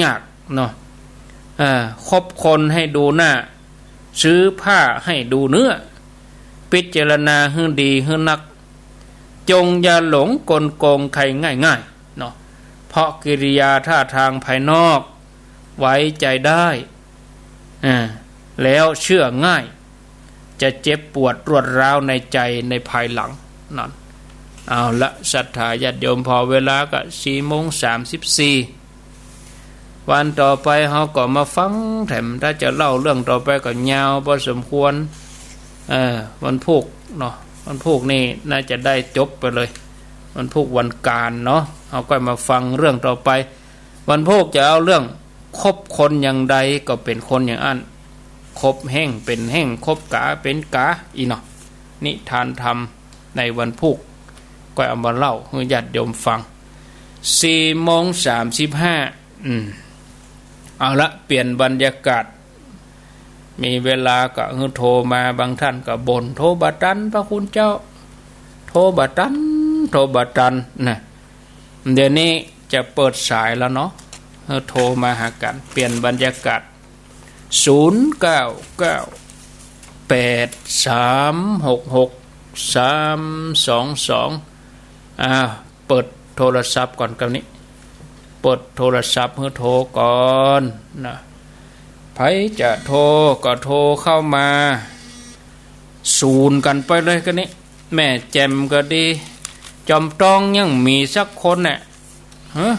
ยากเนาะ เออ คบคนให้ดูหน้า ซื้อผ้าให้ดูเนื้อ พิจารณาหื้อดีหื้อนัก จงอย่าหลงกลโกงใครง่ายๆ เนาะ เพราะกิริยาท่าทางภายนอกไว้ใจได้ อ่า แล้วเชื่อง่าย จะเจ็บปวดรวดร้าวในใจในภายหลังนั่น เอาละ ศรัทธาญาติโยม ผ่อเวลาก็สี่โมงสามสิบสี่ วันต่อไปเฮาก็มาฟังแถม ถ้าจะเล่าเรื่องต่อไปก็ยาวพอสมควร เออ วันพูกเนาะ วันพูกนี่น่าจะได้จบไปเลย วันพูกวันก๋านเนาะ เฮาก็มาฟังเรื่องต่อไป วันพูกจะเอาเรื่อง คบคนอย่างใดก็เป๋นคนอย่างอั้น คบแห้งเป๋นแห้ง คบก๋าเป๋นก๋า อี้เนาะ นิทานธรรมในวันพูก ก็เอามาเล่าหื้อญาติโยมฟัง สี่โมงสามสิบห้า อืม เอาละ เปลี่ยนบรรยากาศ มีเวลาก็หื้อโทรมา บางท่านก็บ่น โทรบ่ตัน พระคุณเจ้า โทรบ่ตัน โทรบ่ตัน นะ เดี๋ยวนี้จะเปิดสายแล้วเนาะ หื้อโทรมาหากั๋น เปลี่ยนบรรยากาศ ศูนย์เก้าเก้า แปดสามหกหก สามสองสอง อ่า เปิดโทรศัพท์ก่อน กำนี้ เปิดโทรศัพท์หื้อโทรก่อนนะ ใผจะโทรก็โทรเข้ามา ศูนย์กั๋นไปเลย กำนี้ แม่แจ่มก็ดี จอมตองยังมีสักคนเนี่ย ฮะ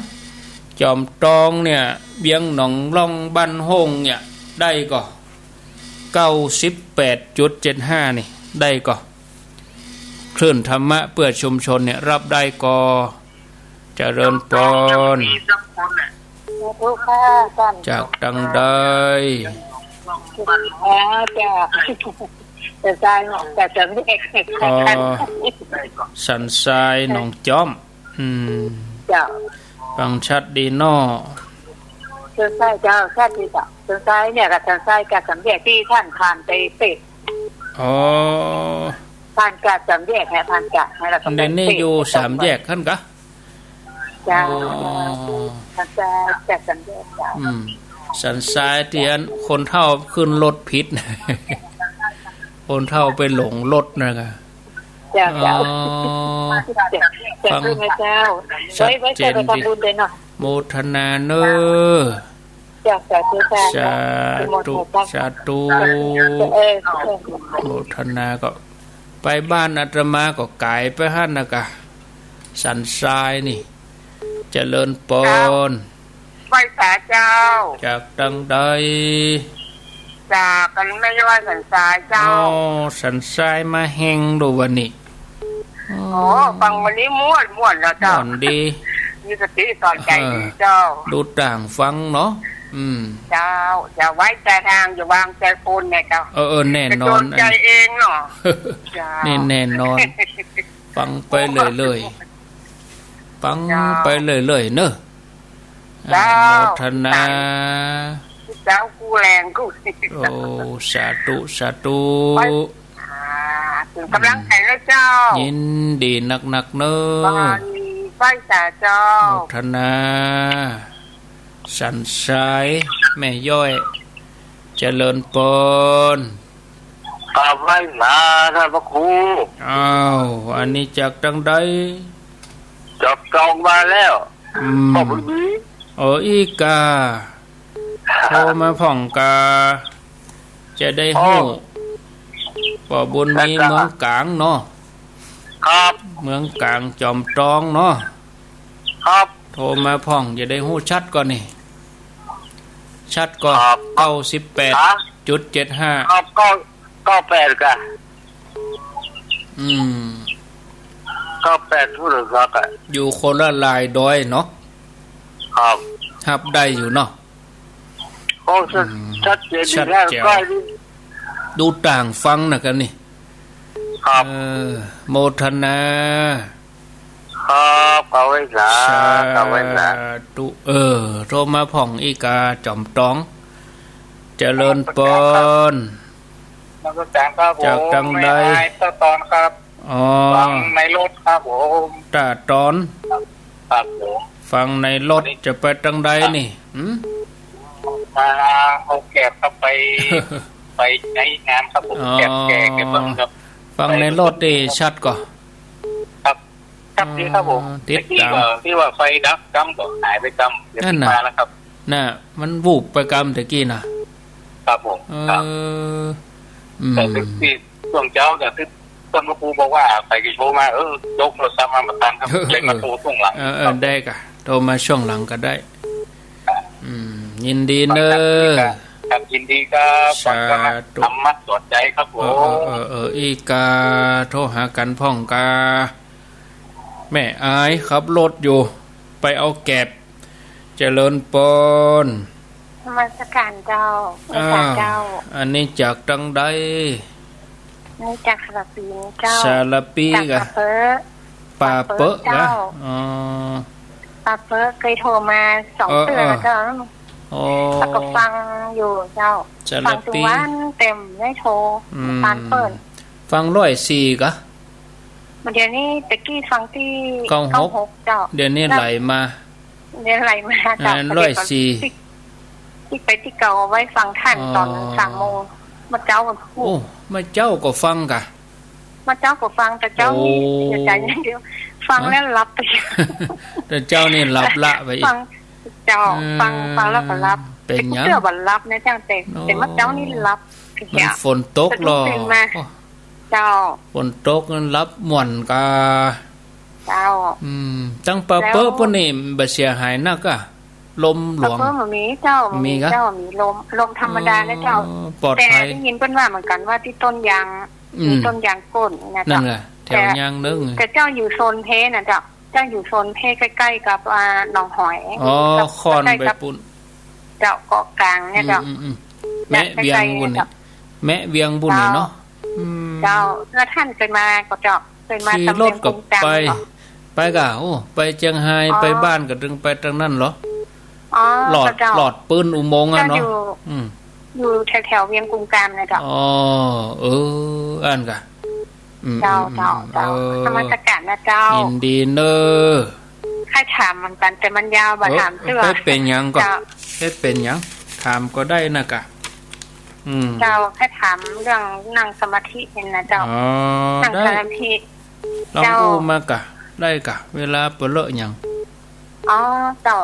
จอมตองเนี่ย เวียงหนองล่อง บ้านโฮ่งเนี่ย ได้ก่อ เก้าสิบแปดจุดเจ็ดห้า นี่ ได้ก่อ คลื่นธรรมะเพื่อชุมชนเนี่ย รับได้ก่อ เจริญปอน สาธุค่ะ จากตังใด อ๋อ จาก จากสายหนอง จากสามแยก อ๋อ สันทรายหนองจ๊อม อืม เจ้า ฟังชัดดีเนาะ สันทรายเจ้า ชัดดีเจ้า สันทรายเนี่ยกับสันทรายกับสามแยกตี้ต้านผ่านไปเสร็จ อ๋อ ผ่านจากสามแยกฮะ ผ่านจาก แล้วก็ไป เดี๋ยวนี้อยู่สามแยกหั้นกะ เจ้า อ๋อ สันทรายจากสามแยกเจ้า อืม สันทรายตี้อันคนเฒ่าขึ้นรถผิด คนเฒ่าไปหลงรถนะกะ เจ้า เจ้า อ๋อ เจ้า ฟัง เจ้า ไว้ ไว้จะไปทำบุญเลยเนาะ โมทนาเนอะ เจ้า สาธุค่ะ สาธุ สาธุ เออ โมทนาก็ ไปบ้านอาตมาก็ก๋ายไปหั้นนะกะ สันทรายนี่ เจริญปอน ไหว้สาเจ้า จากตังใด จากกั๋นแม่ย้อยสันทรายเจ้า อ๋อ สันทรายมาแฮงดูวันนี้ อ๋อ ฟังวันนี้ม่วน ม่วนแล้วเจ้า ม่วนดี มีสติสอนใจ๋ดีเจ้า เออ ดูต่างฟังเนาะ อืม เจ้า อย่าไว้ใจ๋ตาง อย่าวางใจ๋คนนะเจ้า เออ เออ แน่นอน จะโดนใจ๋เองเนาะ เจ้า นี่แน่นอน ฟังไปเรื่อยๆ ฟัง เจ้า ไปเรื่อยๆ เนอะ เจ้า อนุโมทนา เจ้า กู้แฮงกู้ โอ้ สาธุ สาธุ ไป อ่า เป๋นก๋ำลังใจ๋แล้วเจ้า ยินดีนักๆ เนอะ ไหว้สาเจ้า โมทนา สันทราย แม่ย้อย เจริญปอน กราบไหว้สาท่านพระครู อ้าว อันนี้จากตังใด จากจองมาแล้ว อืม พ่อบุญมี โอ้ อี้ก่า โทรมาพ่องก่า จะได้ฮู้ อ๋อ พ่อบุญมี เมืองก๋างเนาะ ครับ เมืองก๋างจอมตองเนาะ ครับ โทรมาพ่องจะได้ฮู้ชัดก่อนี่ ชัดก่อ ครับ เก้าสิบแปดจุดเจ็ดห้า ครับ เก้า เก้าแปดก่ะ อืม เก้าแปดพูดถึงครับอะ อยู่คนละลายดอยเนาะ ครับ ฮับได้อยู่เนาะ โอ้ ชัด อืม ชัดเจนดี ชัดแจ๋ว ใกล้ดี ดูต่างฟังนะกั๋นนี่ ครับ เออ โมทนา ครับ กราบไหว้สา สา กราบไหว้สา ธุ เออ โทรมาพ่องอี้ก่าจอมตอง เจริญปอน นมัสการครับผม จากตังใด แม่อ้ายต้าตอนครับ อ๋อ ฟังในรถครับผม ต้าตอน ครับผม ฟังในรถ จะไปตังใดนี่ หืม มาเอาแกบครับ ไป ไปในงานครับผม อ๋อ แกบแกะ แกะเบิ่งครับ ฟังในรถนี่ชัดก่อ ครับ ครับ ดีครับผม อ๋อ ติดตาม ตะกี้ก็ที่ว่าไฟดับกำก็หายไปกำ เดี๋ยวนี้ นั่นน่ะ มาแล้วครับ น่ะ มันวูบไปกำตะกี้น่ะ ครับผม เออ ครับ อืม แต่ที่ช่วงเจ๊าเนี่ย ที่ต้นมะปูบอกว่าใผจะโทรมา เออ ยกโทรศัพท์มาบ่ตันครับ เออ เลยมาโทรช่วงหลัง เออ เออ ครับ ได้ก่ะ โทรมาช่วงหลังก็ได้ อืม ยินดีเน้อ ครับ ยินดีครับ สาธุ ฟังธรรมะสอนใจครับผม เออ เออ เออ เออ อี้กา โทรหากั๋นพ่องกา แม่อายขับรถอยู่ ไปเอาแกร็บ เจริญปอน นมัสการเจ้า อ้าว เจ้า อันนี้จากตังใด นี่จากสารปีเจ้า สารปี จาก กะ ป่าเป๊อะ ป่าเป๊อะ ป่าเป๊อะ กะ เจ้า อ๋อ ป่าเป๊อะ เกยโทรมาสอง เออ เตื้อ เออ เจ้า อ๋อ แล้วก็ฟังอยู่เจ้า สารปี ฟังทุกวัน แต่บ่ได้โทร อืม ตานเปิ้น ฟังร้อยสี่กะ เดี๋ยวนี้ตะกี้ฟังตี้ เก้าหก เก้าหก เจ้า เดี๋ยวนี้ไหลมา เดี๋ยวไหลมาเจ้า อ่า ร้อยสี่ ติ๊ก ติ๊กไปติ๊กเก่าเอาไว้ฟังท่าน อ๋อ ตอนสามโมง เมื่อเจ๊า โอ้ เมื่อเจ๊าก็ฟังกะ เมื่อเจ๊าก็ฟัง แต่เจ๊านี่ โอ้ เสียใจอย่างเดียว ฟังแล้วหลับไป ฮะ แต่เจ๊านี่หลับละไปอีก ฟัง เจ้า อืม ฟัง ฟังแล้วก็หลับ เป๋นหยัง แต่กูเตื้อบ่หลับนะเจ้า แต่ โอ้ แต่เมื่อเจ๊านี่หลับ มันฝนตกลอ สะดุ้งตื่นมา โอ้ เจ้า ฝนตกนั้นหลับม่วนกา เจ้า อืม ตังป่าเป๊อะ แล้ว ปุ้นนี่บ่เสียหายนักอะ ลมหลวง ป่าเป๊อะบ่มีเจ้า บ่มี บ่มีกะ เจ้า มีลม ลมธรรมดานะเจ้า อ๋อ ปลอดภัย แต่ได้ยินเปิ้นว่าเหมือนกั๋นว่าตี้ต้นยาง อืม มีต้นยางโค่นนะเจ้า นั่นแหละ แถวยางนึ่ง แต่ แต่เจ้าอยู่โซนเพนะเจ้า เจ้าอยู่โซนเพใก้ๆ กับ อ่า หนองหอย อ๋อ กับ ค่อนไป ใก้ๆ กับ ปุ้น เจ้า เกาะกลางเนี่ยเจ้า อืม อืม อืม แมะเวียงปุ้นนี่ ใก้ๆ เจ้า แมะเวียงปุ้นนี่เนาะ เจ้า อืม เจ้า แล้วท่านเกยมาก่อเจ้า เกยมา ขี่รถก็ ตำบลกุมกาม ไป ก่อ ไปกะ โอ้ ไปเจียงฮาย อ๋อ ไปบ้านก็ตึงไปตางนั้นเหรอ อ๋อ ลอด เจ้า ลอดปื้นอุโมงค์อะเนาะ เจ้าอยู่ อืม อยู่แถวๆ เวียงกุมกามนะเจ้า อ๋อ เออ อั้นกะ อืม เจ้า อืม เจ้า อืม เจ้า เออ นมัสการนะเจ้า ยินดีเน้อ ใค่ถามเหมือนกั๋น แต่มันยาว บ่ถามเตื้อ เออ บ่เป๋นหยังก่อ เจ้า บ่เป๋นหยัง ถามก็ได้นะกะ อืม เจ้า ใค่ถามเรื่องนั่งสมาธินี่นะเจ้า อ๋อ นั่ง ได้ สมาธิ ลอง เจ้า อู้มากะ ได้กะ เวลาบ่เลอะหยัง อ๋อ เจ้า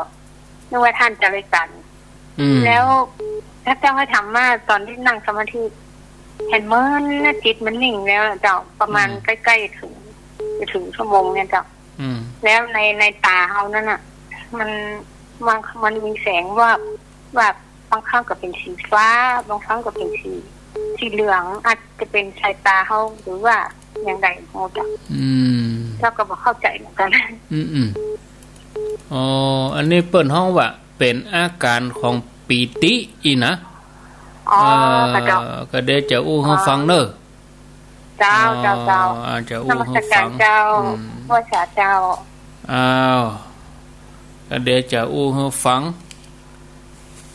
นึกว่าท่านจะเลยสั่น อืม แล้ว แล้วเจ้าใค่ถามว่าตอนตี้นั่งสมาธิ หันเหมือนจิตมันนิ่งแล้วเจ้า ประมาณ อืม ใก้ๆ เถิง จะเถิงชั่วโมงเนี่ยเจ้า อืม แล้วใน ในต๋าเฮานั้นน่ะ มัน มัน มันมีแสงวาบ วาบ บางครั้งก็เป๋นสีฟ้า บางครั้งก็เป๋นสี สีเหลือง อาจจะเป๋นสายต๋าเฮา หรือว่าอย่างใดของเจ้า อืม เจ้าก็บ่เข้าใจ๋เหมือนกั๋น อืม อืม อ๋อ อันนี้เปิ้นฮ้องว่าเป๋นอาก๋านของปีติอี้นะ อ๋อ เอ่อ ค่ะเจ้า ก็เดี๋ยวจะอู้หื้อฟังเน้อ เจ้า เจ้า เจ้า อ๋อ จะอู้หื้อฟัง นมัสการเจ้า อืม ไหว้สาเจ้า อ้าว ก็เดี๋ยวจะอู้หื้อฟัง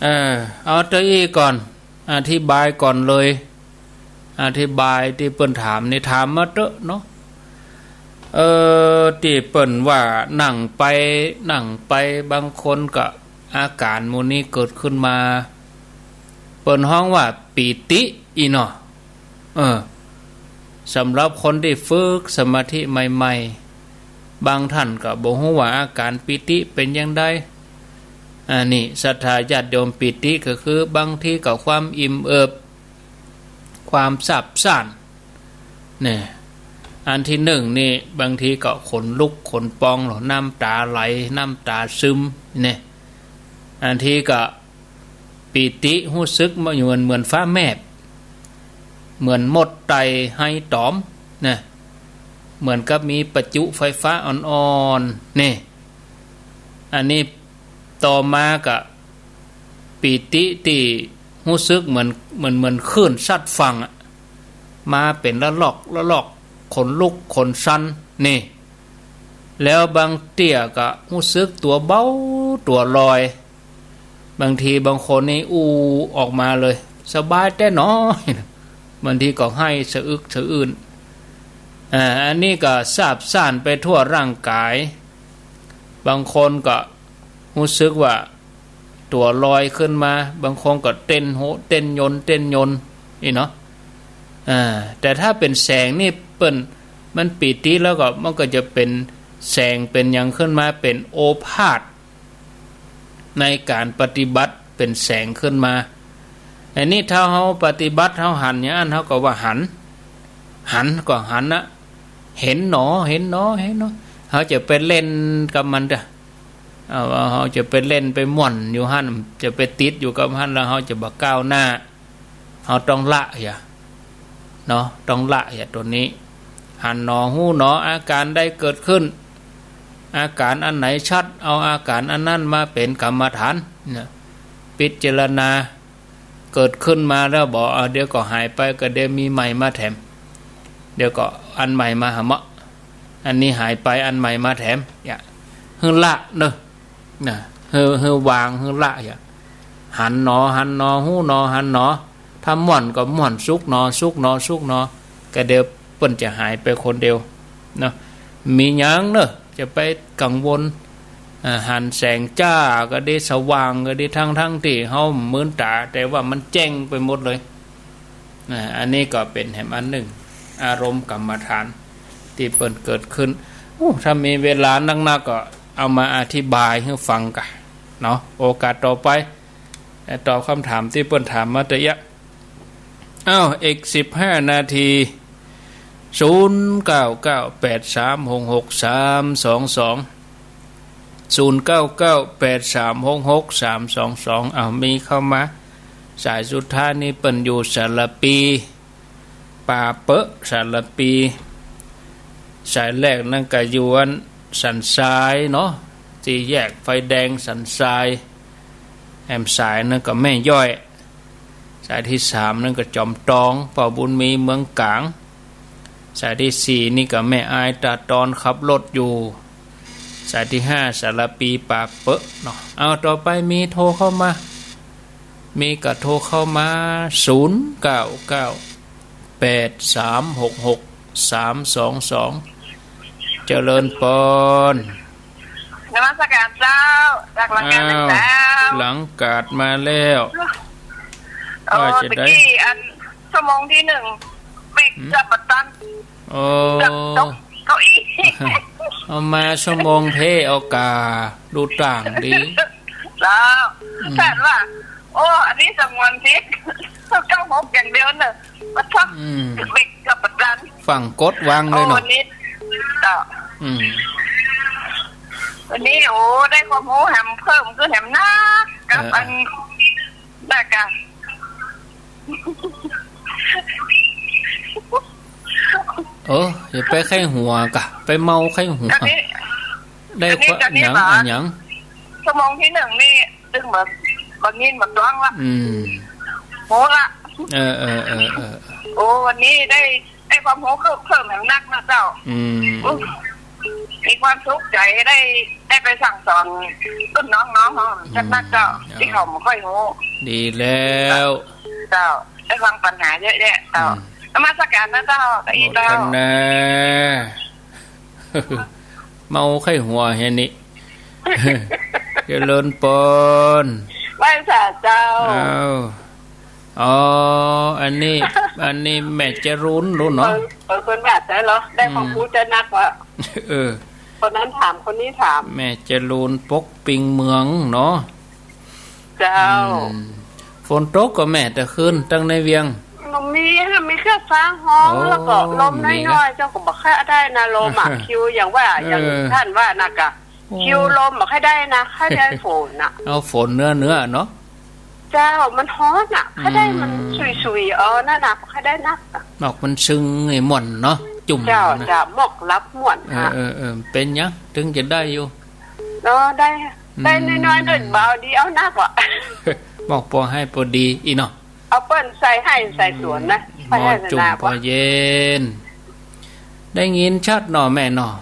เออ เอาเตื้ออี้ก่อน อธิบายก่อนเลย อธิบายตี้เปิ้นถามนี่ ถามมาเต๊อะเนาะ เออ ตี้เปิ้นว่านั่งไป นั่งไป บางคนก็อาก๋านหมู่นี้เกิดขึ้นมา เปิ้นฮ้องว่าปีติอี้เนาะ เออ สำหรับคนตี้ฝึกสมาธิใหม่ๆ บางท่านก็บ่ฮู้ว่าอาก๋านปีติเป๋นอย่างใด อันนี้ศรัทธาญาติโยม ปีติก็คือบางทีก็ความอิ่มเอิบ ความซาบซ่าน เนี่ย อันตี้นึ่งนี่บางทีก็ขนลุกขนปองลอ น้ำต๋าไหล น้ำต๋าซึม เนี่ย อันตี้ก็ปีติฮู้สึกเหมือน เหมือนฟ้าแมบ เหมือนมดไต่ไฮต๋อม เนี่ย เหมือนกับมีประจุไฟฟ้าอ่อนๆ เนี่ย อันนี้ต่อมาก็ปีติตี้ฮู้สึกเหมือน เหมือน เหมือนคลื่นซัดฝั่งอะ มาเป๋นระลอก ระลอก ขนลุกขนสั่น นี่ แล้วบางเตื้อก็ฮู้สึกตั๋วเบา ตั๋วลอย บางทีบางคนนี่อู้ออกมาเลย สบายแต๊หนอ บางทีก็ไห้สะอึกสะอื้น อ่า อันนี้ก็ซาบซ่านไปทั่วร่างก๋าย บางคนก็ฮู้สึกว่าตั๋วลอยขึ้นมา บางคนก็เต้นโห เต้นยน เต้นยน อี้เนาะ อ่า แต่ถ้าเป๋นแสงนี่เปิ้น มันปีติแล้วก็ มันก็จะเป๋นแสงเป๋นหยังขึ้นมา เป๋นโอภาสในก๋านปฏิบัติ เป๋นแสงขึ้นมา อันนี้ถ้าเฮาปฏิบัติ เฮาหันอย่างอั้น เฮาก็ว่าหัน หันก็หันนะ เห็นหนอ เห็นหนอ เห็นหนอ เฮาจะไปเล่นกับมันเต๊อะ เอา เฮาจะไปเล่นไปม่วนอยู่หั้น จะไปติดอยู่กับหั้น แล้วเฮาจะบ่ก้าวหน้า เฮาต้องละเหีย เนาะ ต้องละเหีย ตั๋วนี้ หันหนอ ฮู้หนอ อาก๋านใดเกิดขึ้น อาก๋านอันไหนชัด เอาอาก๋านอันนั้นมาเป๋นกรรมฐานนะ พิจารณา เกิดขึ้นมาแล้วบ่ เอา เดี๋ยวก็หายไป ก็เดี๋ยวมีใหม่มาแถม เดี๋ยวก็อันใหม่มาหาเมาะ อันนี้หายไป อันใหม่มาแถม อย่า หื้อละเนาะ นะ หื้อ หื้อวาง หื้อละ อย่า หันหนอ หันหนอ ฮู้หนอ หันหนอ ถ้าม่วนก็ม่วน สุขหนอ สุขหนอ สุขหนอ ก็เดี๋ยวเปิ้นจะหายไปคนเดียวเนาะ มีหยังเนาะ จะไปกังวล อ่า หันแสงจ้าก็ดี สว่างก็ดี ทั้งๆ ตี้เฮามืนต๋า แต่ว่ามันแจ้งไปหมดเลย อ่า อันนี้ก็เป๋นแหมอันนึ่ง อารมณ์กรรมฐานตี้เปิ้นเกิดขึ้น อู้ ถ้ามีเวลานักๆ ก็เอามาอธิบายหื้อฟังกั๋นเนาะ โอกาสต่อไป ตอบกำถามตี้เปิ้นถามมาเต๊อะ อ้าว อีกสิบห้านาที ศูนย์เก้าเก้าแปดสามหกหกสามสองสอง ศูนย์เก้าเก้าแปดสามหกหกสามสองสอง อ้าว มีเข้ามา สายสุดท้ายนี่เปิ้นอยู่สารภี ป่าเป๊อะ สารภี สายแรกนั้นก็อยู่อันสันทรายเนาะ ตี้แยกไฟแดงสันทราย แหมสายนั้นก็แม่ย้อย สายตี้สามนั้นก็จอมตอง ป้อบุญมีเมืองก๋าง สายตี้สี่นี่ก็แม่อายตาตอนขับรถอยู่ สายตี้ห้าสารภีป่าเป๊อะเนาะ เอา ต่อไปมีโทรเข้ามา มีก็โทรเข้ามา ศูนย์เก้าเก้าแปดสามหกหกสามสองสอง เจริญปอน นมัสการเจ้า จากหลังกาด อ้าว เจ้า หลังกาดมาแล้ว โอ้ ว่าจะได้ ตะกี้อัน ชั่วโมงที่หนึ่ง เบรก หืม เกือบบ่ตัน โอ้ เกือบตกเก้าอี้ เอามาชั่วโมงเพ่เอาก่า ดูต่างดี เจ้า อืม แต่ว่า โอ้ อันนี้สงวนสิทธิ์ เก้าหกอย่างเดียวเนอะ ปะทะ อืม เบรกเกือบบ่ตัน ฟั่งกดวางเลยเนาะ โอ้ วันนี้ เจ้า อืม วันนี้ โอ้ ได้ความรู้แหมเพิ่มขึ้นแหมนัก กับ เออ อัน ได้กะ เออ อย่าไปใค่หัวก่ะ ไปเมาใค่หัว อันนี้ ได้ อันนี้ ความ อันนี้ หยัง เหรอ อะหยัง ชั่วโมงที่หนึ่งนี่ ตึงบ่ บ่ยินบ่ตวงละ อืม โหละ เออ เออ เออ เออ โอ้ วันนี้ได้ ได้ความรู้เพิ่ม เพิ่มแหมนักนะเจ้า อืม อุ๊ย มีความสุขใจ๋ ได้ ได้ไปสั่งสอนรุ่นน้องๆ เฮา อืม นักเจ้า อืม ตี้เขาบ่ค่อยรู้ ดีแล้ว เจ้า ได้ฟังปัญหาเยอะแยะเจ้า อืม นมัสการนะเจ้า ตาอีเจ้า โมทนา เมาใค่หัวแหนี่ เจริญปอน ไหว้สาเจ้า อ้าว อ๋อ อันนี้ อันนี้แม่จรูนรู้เนาะ เปิ้น เปิ้น เปิ้นว่าใจ๋เหรอ ได้ความรู้ใจ๋นักว่ะ เออ คนนั้นถาม คนนี้ถาม แม่จรูนปกปิงเมืองเนาะ เจ้า อืม ฝนตกก่อแม่ ตะคืน ตังในเวียง บ่มี มีแค่ฟ้าฮ้อง โอ้ แล้วก็ลมน้อยๆ มีนะ เจ้าก็บ่ค่อยได้นะ ลมอะ คิวอย่างว่า อย่าง เออ ต้านว่านะกะ โอ้ คิวลมบ่ค่อยได้นะ ค่อยได้ฝนน่ะ เอาฝนเนื้อๆ เนาะ เจ้า มันฮ้อนน่ะ อืม ค่อยได้มันสุยๆ เอานั่นน่ะ ค่อยได้นักอะ หมอกมันซึงไอ้ม่วนเนาะ จุ่ม เจ้า นะ เจ้า หมอกลับม่วน เออ ฮะ เออ เออ เป๋นหยัง ตึงจะได้อยู่ เนาะ ได้ อืม ได้น้อยๆ หน่อยเบาดี เอานักว่ะ หมอกปอให้ปอดีอี้เนาะ เอาเปิ้นใส่ไฮ่ใส่สวนนะ อืม ไปไฮ่ไฮ่นา หมอกจุ่มปอเย็น ได้ยินชัดเนาะแม่เนาะ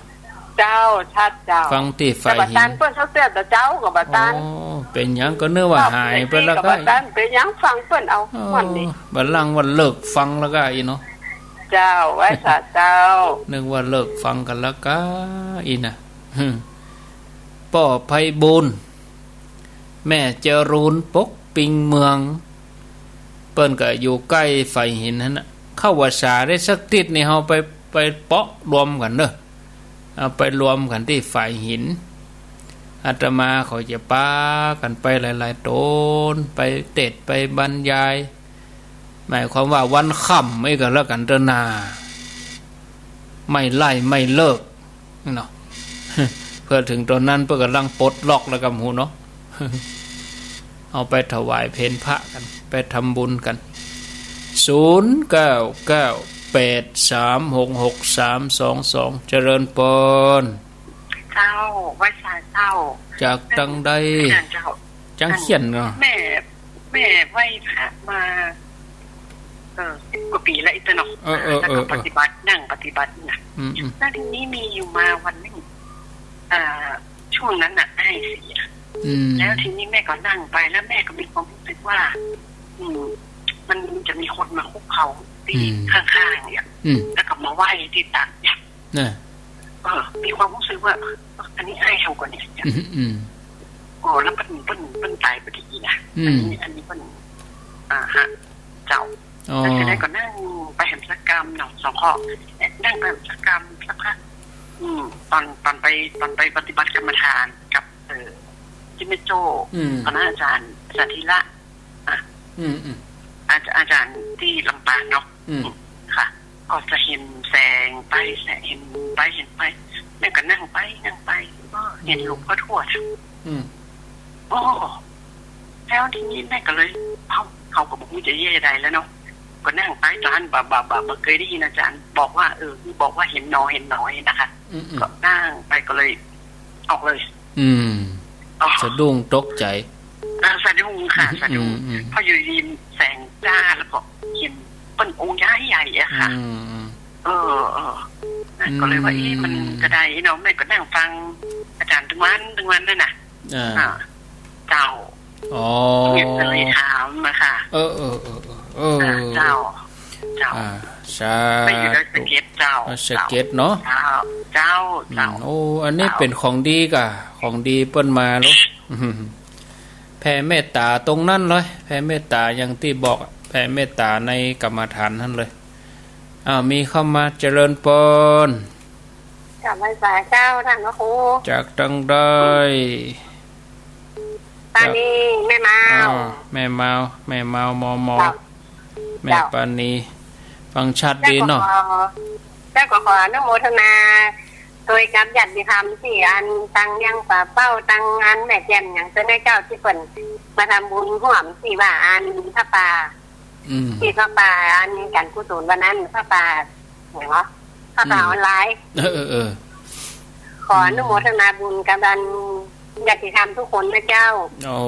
เจ้า ชัดเจ้า ฟังตี้ฝ่ายหิน แต่บ่ตัน เปิ้นเขาเสียแต่เจ้าก็บ่ตัน โอ้ เป๋นหยังก็นึกว่าหายไปแล้วก็ ก็บ่ตัน เป๋นหยังฟังเปิ้นเอา อ๋อ วันนี้ บ่าลังว่าเลิกฟังแล้วก็อี้เนาะ เจ้า ไหว้สาเจ้า นึกว่าเลิกฟังกั๋นแล้วก็อี้นะ ป้อไพบูลย์ แม่จรูนปกปิงเมือง เปิ้นก็อยู่ใก้ฝ่ายหินหั้นน่ะ เข้าพรรษาได้สักติดนี่ เฮาไป ไปเปาะรวมกั๋นเน่อ เอาไปรวมกั๋นตี้ฝายหิน อาตมาเขาจะปากั๋นไปหลายๆ ต๋น ไปเตสน์ ไปบรรยาย หมายความว่าวันค่ำอี้ก็แล้วกั๋นเต๊อะนา ไม่ไล่ไม่เลิกเนาะ เปื้อเถิงต๋อนนั้นเปิ้นก่ำลังปลดล็อกแล้วก่ำหูเนาะ เอาไปถวายเพลพระกั๋น ไปทำบุญกั๋น ศูนย์เก้าเก้าแปดสามหกหกสามสองสอง เจริญปอน เจ้า ไหว้สาเจ้า จากตังใด อาจารย์เจ้า จังเขียนเนาะ แม่ แม่ไหว้พระมา เออ สิบกว่าปี๋แล้วอี้เนาะ เออ เออ แล้วก็ เออ เออ ปฏิบัติ นั่งปฏิบัตินี่นะ อืม อืม แล้วทีนี้มีอยู่มาวันหนึ่ง อ่า ช่วงนั้นน่ะ อ้ายเสีย อืม แล้วทีนี้แม่ก็นั่งไป แล้วแม่ก็มีความรู้สึกว่า อืม มันจะมีคนมาคุกเข่าตี้ อืม ข้างๆ เนี่ย อืม แล้วก็มาไหว้ตี้ตักเนี่ย น่ะ เออ มีความรู้สึกว่า เออ อันนี้อ้ายเฮาก่อเนี่ย อืม อืม โอ้ แล้วเปิ้น เปิ้น เปิ้นต๋ายปะดีนะ อืม อันนี้ อันนี้เปิ้น อ่าฮะ เจ้า อ๋อ แล้วทีนี้ก็นั่งไปแหมสักกำเนาะ สองข้อ นั่งไปแหมสักกำสักพัก อืม ต๋อน ต๋อนไป ต๋อนไปปฏิบัติกรรมฐานกับ เอ่อ ตี้แม่โจ้ อืม คณะอาจารย์ อาจารย์ธีระ อ่ะ อืม อืม อาจ อาจารย์ตี้ลำปางเนาะ อืม ค่ะ ก็จะหันแสงไป แสงหันไป หันไป แล้วก็นั่งไป นั่งไป ก็หันหลวงพ่อทวด อืม โอ้ แล้วทีนี้แม่ก็เลย เอ้า เฮาก็บ่ฮู้จะเยียะใดแล้วเนาะ ก็นั่งไป ต๋อนนั้นบ่ บ่ บ่ บ่เกยได้ยินอาจารย์บอกว่า เออ บอกว่าหันหนอ หันหนอ หันนะคะ อืม อืม ก็นั่งไปก็เลย ออกเลย อืม อ๋อ สะดุ้งตกใจ๋ เออ สะดุ้งค่ะ อืม สะดุ้ง อืม อืม เพราะอยู่ดีแสงจ้า แล้วก็หันเปิ้นองค์ใหญ่ๆ อะค่ะ อืม อืม เออ เออ อืม ก็เลยว่า เอ๊ะ มันจะใดเนาะ แม่ก็นั่งฟังอาจารย์ตึงวัน ตึงวันนั่นน่ะ อ่า อ่า เจ้า อ๋อ เนี่ยก็เลยถามนะคะ เออ เออ เออ เออ อ่า เจ้า เจ้า อ่า สาธุ ไม่อยู่ได้สะเก็ดเจ้า อ่า สะเก็ดเนาะ เจ้า เจ้า อืม เจ้า โอ้ อันนี้ เจ้า เป๋นของดีก่ะ ของดีเปิ้นมาลูก แผ่เมตต๋าตรงนั้นเลย แผ่เมตต๋าอย่างตี้บอก แผ่เมตต๋าในกรรมฐานนั้นเลย อ้าว มีเข้ามา เจริญปอน กราบไหว้สาเจ้าต้านพระครู จากตังใด ปานี แม่มาว อ้าว แม่มาว แม่มาว มอมอ เจ้า แม่ เจ้า ปานี ฟังชัดดีเนาะ เจ้าก็ขอ เจ้าก็ขออนุโมทนาโตยกับญาติธรรมตี้อันตังเยียงป๋าเป้า ตังอันแม่แจ่มหยังเจ้า แม่เจ้าตี้เปิ้นมาทำบุญฮ่วมตี้ว่าอันผ้าป่า อืม ตี้ผ้าป่าอันก๋านกุศลวันนั้น ผ้าป่า หยังวะ ผ้าป่า อืม ออนไลน์ เออ เออ เออ ขออนุโมทนาบุญกับอันญาติธรรมทุกคนนะเจ้า โอ้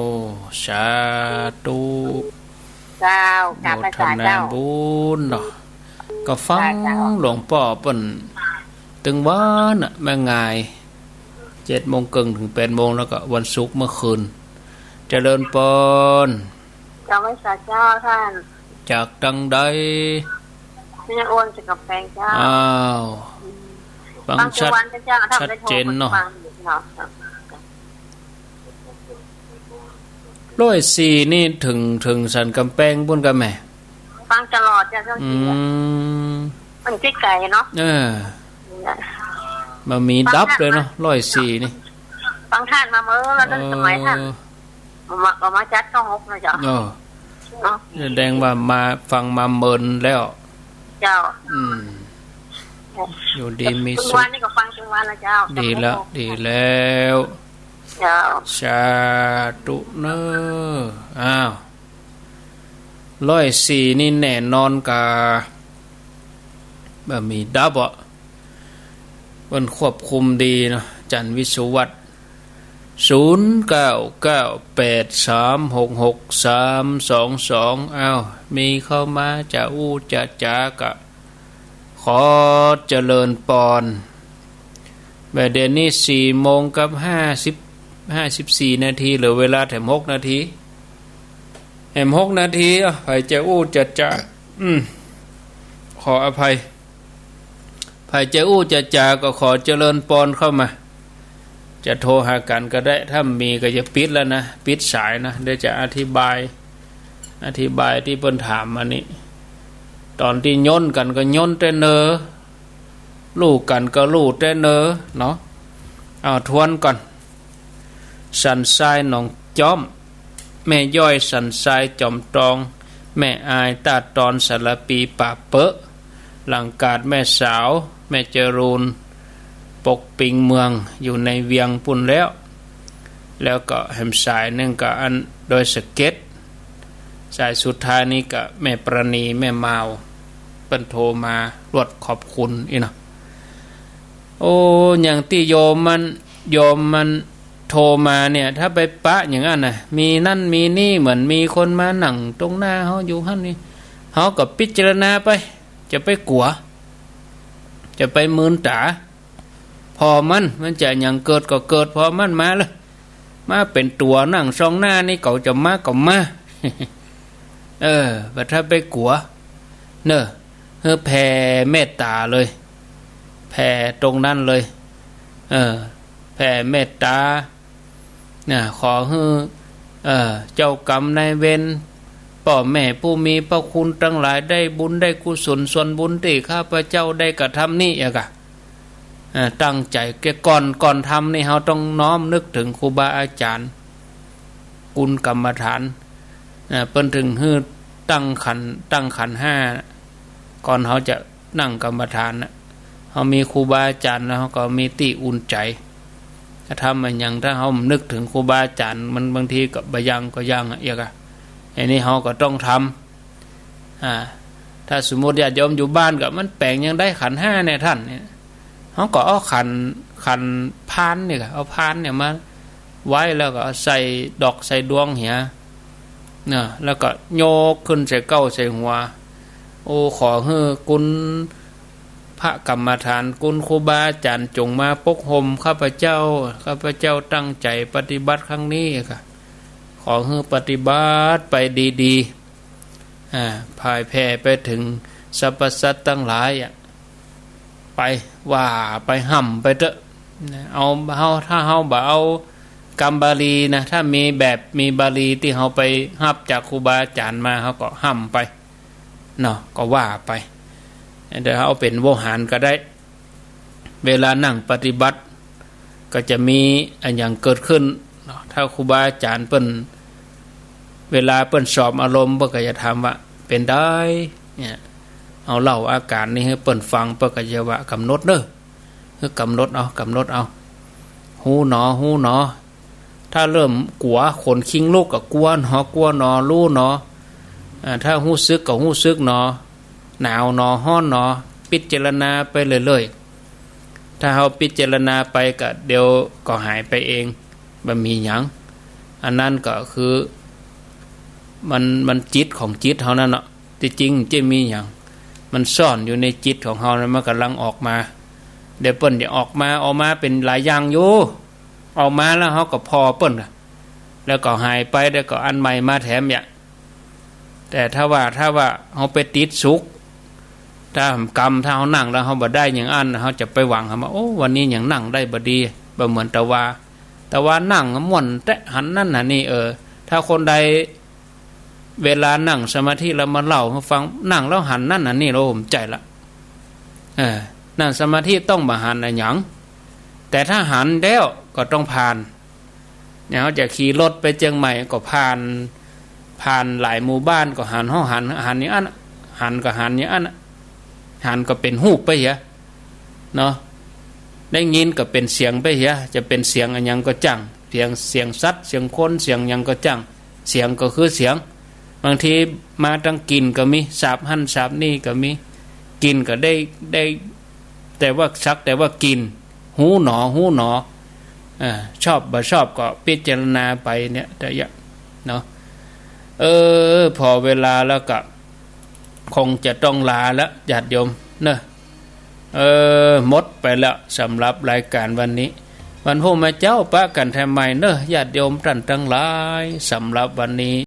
สาธุ เจ้า กราบไหว้สาเจ้า โมทนาบุญเนาะ ก็ฟัง เจ้า หลวงป้อเปิ้นตึงวันน่ะ แม่งาย เจ็ดโมงเกิ่งเถิงแปดโมง แล้วก็วันศุกร์เมื่อคืน เจริญปอน กราบไหว้สาเจ้าต้าน จากตังใด แม่อ้วน สันกำแปงเจ้า อ้าว อืม ฟัง ฟังชัด ตึงวันเจ้า ชัดเจนเนาะ ฟังอยู่เนาะ ร้อยสี่นี่เถิง เถิงสันกำแปงปู๊นก่ะแม่ ฟังตลอดเจ้า ช่วง อืม สี่อะ มันใก้ๆ เนาะ เออ เนี่ย บ่มีดับเลยเนาะ ร้อยสี่นี่ ฟังต้านมาเมื่อแล้ว ตั้งสมัยต้าน เออ มา มา มาจัดเก้าหกนะเจ้า เออ เนาะ แสดงว่ามาฟังมาเมินแล้ว เจ้า อืม อยู่ดีมีสุข ตึงวันนี่ก็ฟังตึงวันนะเจ้า ดีแล้ว ดีแล้ว เจ้า สาธุเนาะ อ้าว ร้อยสี่นี่แน่นอนก่ะ บ่มีดับอ่ะ เปิ้นควบคุมดีเนาะ อาจ๋ารย์วิศวัตร ศูนย์เก้าเก้าแปดสามหกหกสามสองสอง อ้าว มีเข้ามา จะอู้จะจ๋าก่ะ ขอเจริญปอน บ่ายเดี๋ยวนี้สี่โมงกับห้าสิบ ห้าสิบสี่นาที เหลือเวลาแถมหกนาที แถมหกนาที อ่ะ ใผจะอู้จะจ๋า อืม ขออภัย ใผจะอู้จะจ๋าก็ขอเจริญปอนเข้ามา จะโทรหากั๋นก็ได้ ถ้ามีก็จะปิดแล้วนะ ปิดสายนะ เดี๋ยวจะอธิบาย อธิบายตี้เปิ้นถามมานี่ ต๋อนตี้ย้นกั๋นก็ย้นแต๊เนอ ลู่กั๋นก็ลู่แต๊เนอ เนาะ เอาทวนก่อน สันทรายหนองจ๊อม แม่ย้อยสันทรายจ๋อมตอง แม่อายต้าตอนสารภีป่าเป๊อะ หลังกาดแม่สาว แม่จรูน ปกปิงเมือง อยู่ในเวียงปู้นแล้ว แล้วก็แหมสายนึ่งก็อันดอยสะเก็ด สายสุดท้ายนี่ก็แม่ประณี แม่มาว เปิ้นโทรมาลวดขอบคุณอี้เนาะ โอ้ อย่างตี้โยมมัน โยมมันโทรมาเนี่ย ถ้าไปปะอย่างนั้นน่ะ มีนั่นมีนี่ เหมือนมีคนมานั่งตรงหน้าเฮาอยู่หั้นนี่ เฮาก็พิจารณาไป จะไปกั๋ว จะไปมืนต๋า ผ่อมัน มันจะหยังเกิดก็เกิด ผ่อมันมาเลย มาเป๋นตั๋วนั่งส่องหน้านี่ เขาจะมาก็มา เออ บ่ถ้าไปกั๋ว เนอะ หื้อแผ่เมตต๋าเลย แผ่ตรงนั้นเลย เออ แผ่เมตต๋า นะ ขอหื้อ เอ่อ เจ้ากรรมนายเวร ป้อแม่ผู้มีพระคุณตังหลาย ได้บุญได้กุศลส่วนบุญตี้ข้าพเจ้าได้กระทำนี้ อะกะ อ่า ตั้งใจ๋แก่ก่อน ก่อนทำนี่ เฮาต้องน้อมนึกเถิงครูบาอาจ๋ารย์ กุณกรรมฐาน อ่า เปิ้นเถิงหื้อตั้งขันธ์ ตั้งขันธ์ห้า ก่อนเฮาจะนั่งกรรมฐานน่ะ เฮามีครูบาอาจ๋ารย์แล้ว เฮาก็มีตี้อุ่นใจ๋ ถ้าทำอะหยัง ถ้าเฮานึกเถิงครูบาอาจ๋ารย์ มันบางทีก็บ่ยังก็ยังอะ เอียกอะ อันนี้เฮาก็ต้องทำ อ่า ถ้าสมมุติญาติโยมอยู่บ้านก็ มันแป๋งหยังได้ขันธ์ห้าเนี่ยท่านเนี่ย เฮาก็เอาขัน ขันพานเนี่ย เอาพานเนี่ยมาไว้ แล้วก็ใส่ดอกใส่ดวงเหีย เนาะ แล้วก็ยกขึ้นใส่เก๊าใส่หัว โอ้ ขอหื้อคุณพระกรรมฐาน คุณครูบาอาจ๋ารย์จงมาปกห่มข้าพเจ้า ข้าพเจ้าตั้งใจ๋ปฏิบัติครั้งนี้ค่ะ ขอหื้อปฏิบัติไปดีๆ อ่า ผ่ายแผ่ไปเถิงสรรพสัตว์ตังหลายอะ ไปว่าไปฮ่ำไปเต๊อะ นะ เอา เฮา ถ้าเฮาบ่เอากำบาลีนะ ถ้ามีแบบมีบาลีตี้เฮาไปฮับจากครูบาอาจ๋ารย์มา เฮาก็ฮ่ำไป เนาะ ก็ว่าไป เดี๋ยวเอาเป๋นโวหารก็ได้ เวลานั่งปฏิบัติ ก็จะมีอะหยังเกิดขึ้นเนาะ ถ้าครูบาอาจ๋ารย์เปิ้น เวลาเปิ้นสอบอารมณ์ เปิ้นก็จะถามว่า เป๋นใด เนี่ย เอาเล่าอาก๋ารนี้หื้อเปิ้นฟัง เปิ้นก็จะว่ากำหนดเน่อ หื้อกำหนดเอา กำหนดเอา ฮู้หนอ ฮู้หนอ ถ้าเริ่มกั๋ว ขนคิงลุกก็กั๋วหนอ กั๋วหนอ ฮู้หนอ อ่า ถ้าฮู้สึกก็ฮู้สึกหนอ หนาวหนอ ฮ้อนหนอ พิจารณาไปเรื่อยๆ ถ้าเฮาพิจารณาไปก็เดี๋ยวก็หายไปเอง บ่มีหยัง อันนั้นก็คือ มัน มันจิตของจิตเฮานั่นเนาะ ตี้จริงจะมีหยัง มันซ่อนอยู่ในจิตของเฮานั้น มันก่ำลังออกมา เดี๋ยวเปิ้นจะออกมา ออกมาเป๋นหลายอย่างอยู่ ออกมาแล้วเฮาก็ผ่อเปิ้น แล้วก็หายไป แล้วก็อันใหม่มาแถมเยียะ แต่ถ้าว่า ถ้าว่าเฮาไปติดสุข ถ้าหำกำ ถ้าเฮานั่งแล้วเฮาบ่ได้อย่างอั้น เฮาจะไปหวังหาว่า โอ้ วันนี้ยังนั่งได้บ่ดี บ่เหมือนตะวา ตะวานั่งม่วนแต๊ หันนั่นหันนี่ เออ ถ้าคนใดเวลานั่งสมาธิแล้วมาเล่าหื้อฟัง นั่งแล้วหันนั่นหันนี่ โอ้ บ่ใจ้ละ เออ นั่งสมาธิต้องบ่หันอะหยัง แต่ถ้าหันแล้วก็ต้องผ่าน อย่างเฮาจะขี่รถไปเจียงใหม่ก็ผ่าน ผ่านหลายหมู่บ้านก็หัน เฮาหัน หันอย่างอั้นน่ะ หันก็หันอย่างอั้นน่ะ หันก็เป๋นฮูปไปเหีย เนาะ ได้ยินก็เป๋นเสียงไปเหีย จะเป๋นเสียงอะหยังก็จ้าง เสียง เสียงสัตว์ เสียงคน เสียงหยังก็จ้าง เสียงก็คือเสียง บางทีมาตางกลิ่นก็มี สาบหั้นสาบนี่ก็มี กลิ่นก็ได้ ได้ แต่ว่าสักแต่ว่ากลิ่น ฮู้หนอ ฮู้หนอ อ่า ชอบบ่ชอบก็พิจารณาไปเนี่ย แต่อย่า เนาะ เออ ผ่อเวลาแล้วก็คงจะต้องลาแล้ว ญาติโยมเนาะ เออ หมดไปแล้วสำหรับรายการวันนี้ วันพรุ่งมาเจ๊าปะกั๋นแถมใหม่เนาะ ญาติโยมต้านตังหลาย สำหรับวันนี้